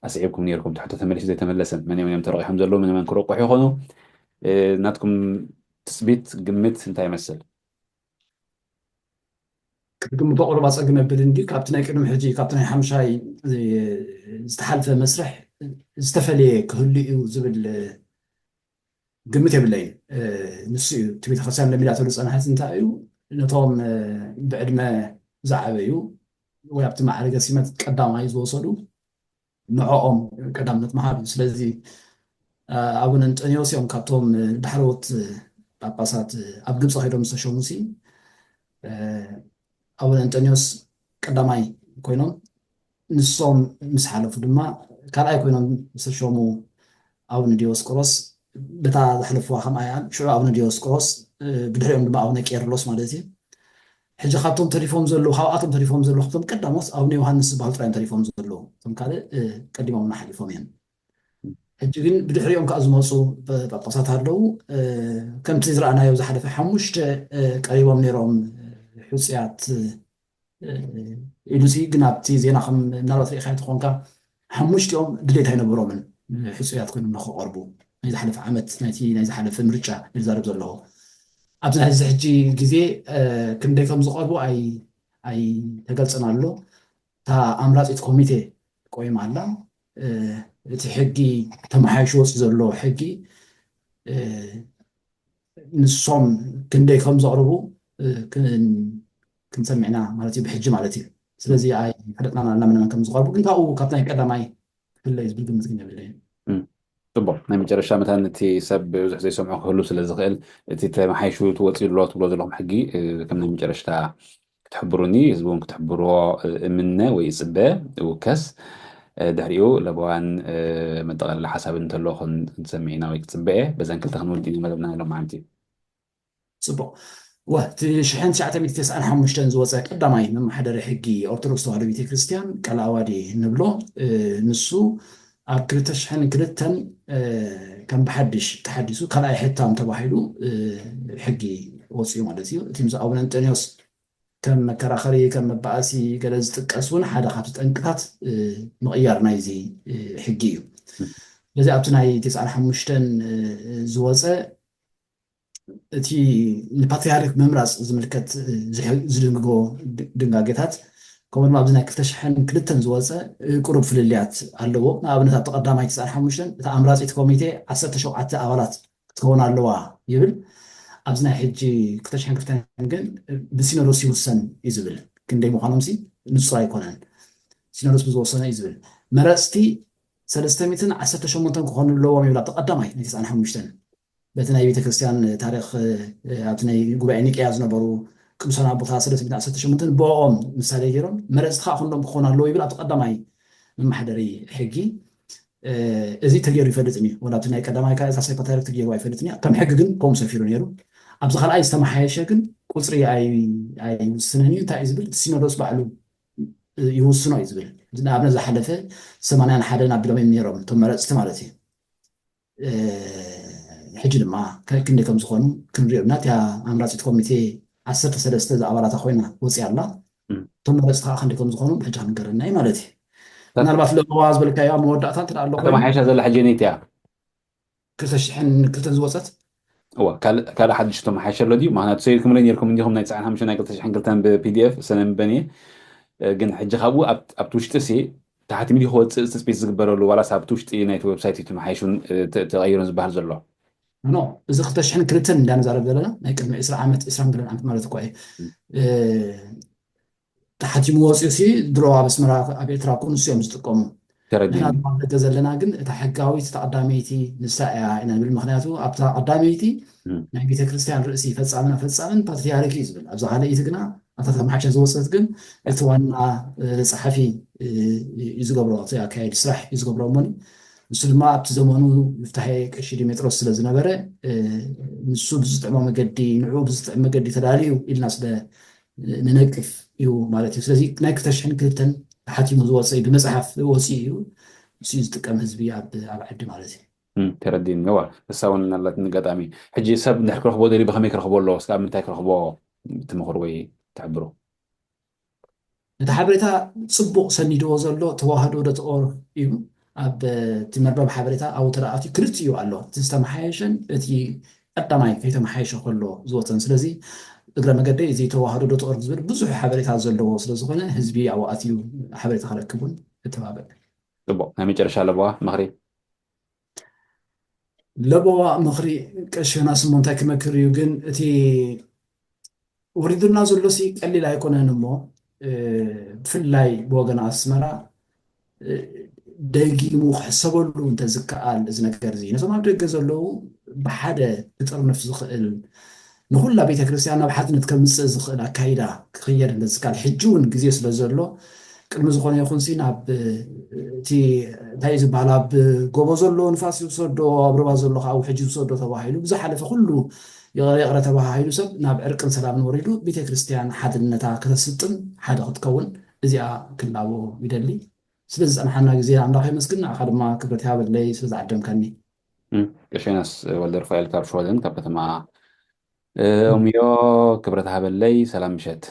ኣስዒብኩም ነይርኩም። እቲ ሕቶ ተመሊሱ ዘይተመለሰ፣ መን እዮም እዮም ተረቂሖም ዘለዉ፣ መን መን ክረቁሑ ይኾኑ? ናትኩም ትጽቢት፣ ግምት እንታይ ይመስል? ክትግምቶ ቁሩብ ኣጸግም የብል እንዲ ካብቲ ናይ ቅድሚ ሕጂ ካብቲ ናይ ሓምሻይ ዝተሓልፈ መስርሕ ዝተፈለየ ክህሉ እዩ ዝብል ግምት የብለይን። ንሱ እዩ እቲ ቤተክርስትያን ለሚዳተሉ ዝጸንሐት እንታይ እዩ ነቶም ብዕድመ ዝዓበዩ ወይ ኣብቲ ማዕረገ ሲመት ቀዳማይ ዝወሰዱ ንዕኦም ቀዳምነት ምሃብ እዩ። ስለዚ ኣቡነ እንጠንዮስ እዮም ካብቶም ዳሕረዎት ጳጳሳት ኣብ ግብፂ ከይዶም ዝተሸሙ ሲ ኣቡነ እንጠንዮስ ቀዳማይ ኮይኖም ንሶም ምስ ሓለፉ ድማ ካልኣይ ኮይኖም ዝተሸሙ ኣቡነ ዲዮስቆሮስ በታ ዘሕለፍዋ ከምኣ እያ። ሽዑ ኣቡነ ዲዮስቆሮስ ብድሕሪኦም ድማ ኣቡነ ቄርሎስ ማለት እዩ። ሕጂ ካብቶም ተሪፎም ዘለዉ ካብኣቶም ተሪፎም ዘለዉ ካብቶም ቀዳሞት ኣቡነ ዮሃንስ ዝበሃሉ ጥራዮም ተሪፎም ዘለዉ እቶም ካልእ ቀዲሞምና ሓሊፎም እዮም። ሕጂ ግን ብድሕሪኦም ከዓ ዝመፁ ጳጳሳት ኣለዉ። ከምቲ ዝረኣናዮ ዝሓለፈ ሓሙሽተ ቀሪቦም ነይሮም ሕፁያት ኢሉ ሲ ግን ኣብቲ ዜና ከም ምናልባት ርኢኻ ተኾንካ ሓሙሽቲኦም ድሌት ኣይነበሮምን ሕፁያት ኮይኖም ንክቐርቡ ናይ ዝሓለፈ ዓመት ናይቲ ናይ ዝሓለፈ ምርጫ ይዛረብ ዘለዎ ኣብዚ ናይዚ ሕጂ ግዜ ክንደይ ከም ዝቐርቡ ኣይተገልፅን ኣሎ። እታ ኣምራፂት ኮሚቴ ቆይማ ኣላ። እቲ ሕጊ ተመሓይሹ ወፂ ዘሎ ሕጊ ንሶም ክንደይ ከም ዘቕርቡ ክንሰምዕና ማለት እዩ ብሕጂ ማለት እዩ። ስለዚ ኣይፈለጥናን ኣለና መነመን ከም ዝቐርቡ ግን ካብኡ ካብ ናይ ቀዳማይ ክፍለ እዩ ዝብል ግምት ግን የብለይን። ጽቡቕ፣ ናይ መጨረሻ መታን እቲ ሰብ ብዙሕ ዘይሰምዖ ክህሉ ስለ ዝኽእል እቲ ተመሓይሹ ትወፅኡ ኣሎ ትብሎ ዘለኹም ሕጊ ከም ናይ መጨረሽታ ክትሕብሩኒ ህዝቢ እውን ክትሕብርዎ እምነ ወይ ይፅበ እውከስ። ድሕሪኡ ለበዋን መጠቓለሊ ሓሳብ እንተሎ ክንሰምዕ ኢና ወይ ክፅበ እየ። በዘን ክልተ ክንውድእ ኢና መደብና ሎማዓንቲ። ፅቡቕ። ወ እቲ ሽሕን ትሽዓተ ሚእቲ ተስዓን ሓሙሽተን ዝወፀ ቀዳማይ መመሓደሪ ሕጊ ኦርቶዶክስ ተዋህዶ ቤተክርስትያን ቃለ ኣዋዲ ንብሎ ንሱ ኣብ ክልተ ሽሕን ክልተን ከም ብሓድሽ ተሓዲሱ ካልኣይ ሕታም ተባሂሉ ሕጊ ወፅኡ ማለት እዩ። እቲ ምስ ኣቡነ እንጠንዮስ ከም መከራኸሪ ከም መባኣሲ ገለ ዝጥቀስ እውን ሓደ ካብቲ ጠንቅታት ምቕያር ናይዚ ሕጊ እዩ። ስለዚ ኣብቲ ናይ ተስዓን ሓሙሽተን ዝወፀ እቲ ንፓትሪያርክ ምምራፅ ዝምልከት ዝድንግጎ ድንጋጌታት ከምኡ ድማ ኣብዚ ናይ ክልተ ሽሕን ክልተን ዝወፀ ቁሩብ ፍልልያት ኣለዎ። ንኣብነት ኣብቲ ቀዳማይ ተስዓን ሓሙሽተን እታ ኣምራፂት ኮሚቴ ዓሰርተ ሸውዓተ ኣባላት ክትከውን ኣለዋ ይብል። ኣብዚ ናይ ሕጂ ክልተ ሽሕን ክልተን ግን ብሲኖዶስ ይውሰን እዩ ዝብል። ክንደይ ምዃኖም ሲ ንጹር ኣይኮነን። ሲኖዶስ ብዝወሰነ እዩ ዝብል። መረፅቲ ሰለስተ ሚእትን ዓሰርተ ሸሞንተን ክኾኑ ኣለዎም ይብል ኣብቲ ቀዳማይ ናይ ተስዓን ሓሙሽተን። በቲ ናይ ቤተክርስትያን ታሪክ ኣብቲ ናይ ጉባኤ ኒቅያ ዝነበሩ ቅዱሳን ኣቦታት ሰለስተ ሚእትን ዓሰርተ ሸሞንተን ብኦም ምሳሌ ገይሮም መረፅቲ ከዓ ክንዶም ክኾኑ ኣለዎ ይብል ኣብቲ ቀዳማይ መማሕደሪ ሕጊ። እዚ ተገይሩ ይፈልጥን እዩ። ወላ ኣብቲ ናይ ቀዳማይ ካልኣይ ሳልሳይ ፓትርያርክ ተገይሩ ኣይፈልጥን እዩ። ከም ሕጊ ግን ከምኡ ሰፊሩ ነይሩ። ኣብዚ ካልኣይ ዝተመሓየሸ ግን ቁፅሪ ኣይውስንን እዩ። እንታይ እዩ ዝብል? እቲ ሲኖዶስ ባዕሉ ይውስኖ እዩ ዝብል። ንኣብነት ዝሓለፈ ሰማንያን ሓደን ኣቢሎም እዮም ነይሮም እቶም መረፅቲ ማለት እዩ። ሕጂ ድማ ክንደይ ከም ዝኾኑ ክንሪኦ እና እቲያ ኣምራፂት ኮሚቴ ዓሰርተ ሰለስተ ዝኣባላታ ኮይና ወፂያ ኣላ። እቶም መረፅቲ ከዓ ክንደይ ከም ዝኾኑ ብሕጂ ክንገረና እዩ ማለት እዩ። ምናልባት ለበዋ ዝበልካዮ ኣብ መወዳእታ እንተ ኣሎ ተማሓይሻ ዘላ ሕጂ ነይት እያ። ክልተ ሽሕን ክልተን ዝወፀት እዋ ካልእ ሓድሽ ተማሓይሸ ኣሎ ድዩ? ምክንያቱ ሰይድ ክምለ ነርኩም እንዲኹም ናይ ትስዓን ሓሙሽተ ናይ ክልተ ሽሕን ክልተን ብፒዲኤፍ ሰነንበን እየ። ግን ሕጂ ካብኡ ኣብቲ ውሽጢ ሲ ታሕቲ ሚዲ ክወፅእ ትፅቢት ዝግበረሉ ዋላስ ኣብቲ ውሽጢ ናይቲ ዌብሳይት እዩ ተማሓይሹን ተቐይሩን ዝበሃል ዘሎ? ኖ፣ እዚ ክልተ ሽሕን ክልተን እንዳንዛረብ ዘለና ናይ ቅድሚ ዕስራ ዓመት ዕስራን ገለን ዓመት ማለት እኳ እዩ። ተሓቲሙ ወፂኡ ሲ ድሮ ኣብ ኣስመራ ኣብ ኤርትራ ኮኑ ንሱ እዮም ዝጥቀሙ። ንሕና ኣብ ደገ ዘለና ግን እታ ሕጋዊት እታ ቀዳመይቲ ንሳ እያ ኢና ንብል። ምክንያቱ ኣብታ ቀዳመይቲ ናይ ቤተክርስትያን ርእሲ ፈፃምን ኣፈፃምን ፓትሪያርክ እዩ ዝብል። ኣብዛ ካልኣይቲ ግና ኣብታ ተማሓሸ ዝወፀት ግን እቲ ዋና ጸሓፊ እዩ ዝገብሮ፣ እቲ ኣካየዲ ስራሕ እዩ ዝገብሮ። እሞኒ ንሱ ድማ ኣብቲ ዘመኑ ይፍታሄ ቀሺ ዲሜጥሮስ ስለ ዝነበረ ንሱ ብዝጥዕሞ መገዲ ንዕኡ ብዝጥዕም መገዲ ተዳልዩ ኢልና ስለ ንነቅፍ እዩ ማለት እዩ። ስለዚ ናይ ክልተ ሽሕን ክልተን ተሓቲሙ ዝወፀ እዩ፣ ብመፅሓፍ ወፂኡ እዩ። ንሱ እዩ ዝጥቀም ህዝቢ ኣብ ኣብ ዓዲ ማለት እዩ። ተረዲኒ። እዋ እሳ እውን ናላትኒ ኣጋጣሚ ሕጂ ሰብ እንድሕር ክረኽቦ ደልዩ ብኸመይ ክረኽቦ ኣለዎ? እስከ ኣብ ምንታይ ክረኽቦ ትምኽሩ ወይ ትሕብሩ? እቲ ሓበሬታ ፅቡቕ ሰኒድዎ ዘሎ ተዋህዶ ዶት ኦርግ እዩ። ኣብ እቲ መርበብ ሓበሬታ ኣብኡ ተደኣትዩ ክልቲኡ ኣሎ፣ እቲ ዝተመሓየሸን እቲ ቀዳማይ ከይተመሓየሸ ከሎ ዝወፀን። ስለዚ እግረ መገደይ እዚ ተዋህዶ ዶት ኦርግ ዝብል ብዙሕ ሓበሬታ ዘለዎ ስለዝኾነ ህዝቢ ኣብኡ ኣትዩ ሓበሬታ ክረክብ እውን እተባበዕ። ፅቡቕ፣ ናይ መጨረሻ ኣለዋ ምኽሪ? ለበዋ ምኽሪ ቀሺ ዮናስ እሞ እንታይ ክመክር እዩ ግን እቲ ወሪዱና ዘሎ ሲ ቀሊል ኣይኮነን እሞ ብፍላይ ብወገን ኣስመራ ደጊሙ ክሕሰበሉ እንተዝከኣል እዚ ነገር እዚ ነቶም ኣብ ደገ ዘለዉ ብሓደ ክጥርንፍ ዝኽእል ንኩላ ቤተክርስትያን ናብ ሓድነት ከምፅእ ዝኽእል ኣካይዳ ክኽየድ እንተዝከኣል ሕጂ እውን ግዜ ስለ ዘሎ ቅድሚ ዝኾነ ይኹን ሲ ናብ እቲ እንታይ እዩ ዝበሃል ኣብ ጎቦ ዘሎ ንፋስ ይውሰዶ ኣብ ሩባ ዘሎ ከዓ ውሕጅ ይውሰዶ ተባሂሉ ብዝሓለፈ ኩሉ ይቕረ ይቕረ ተባሃሂሉ ሰብ ናብ ዕርቅን ሰላምን ወሪዱ ቤተክርስትያን ሓድነታ ከተስልጥን ሓደ ክትከውን እዚኣ ክላቦ ይደሊ። ስለ ዝፀንሓና ግዜ ኣምላኽ የመስግን፣ ንዓኻ ድማ ክብረት ይሃበለይ ስለ ዝዓደምካኒ። ቀሸናስ ወልደ ሩፋኤል ካብ ሽወደን ካብ ከተማ ኦምዮ ክብረት ሃበለይ። ሰላም ምሸት።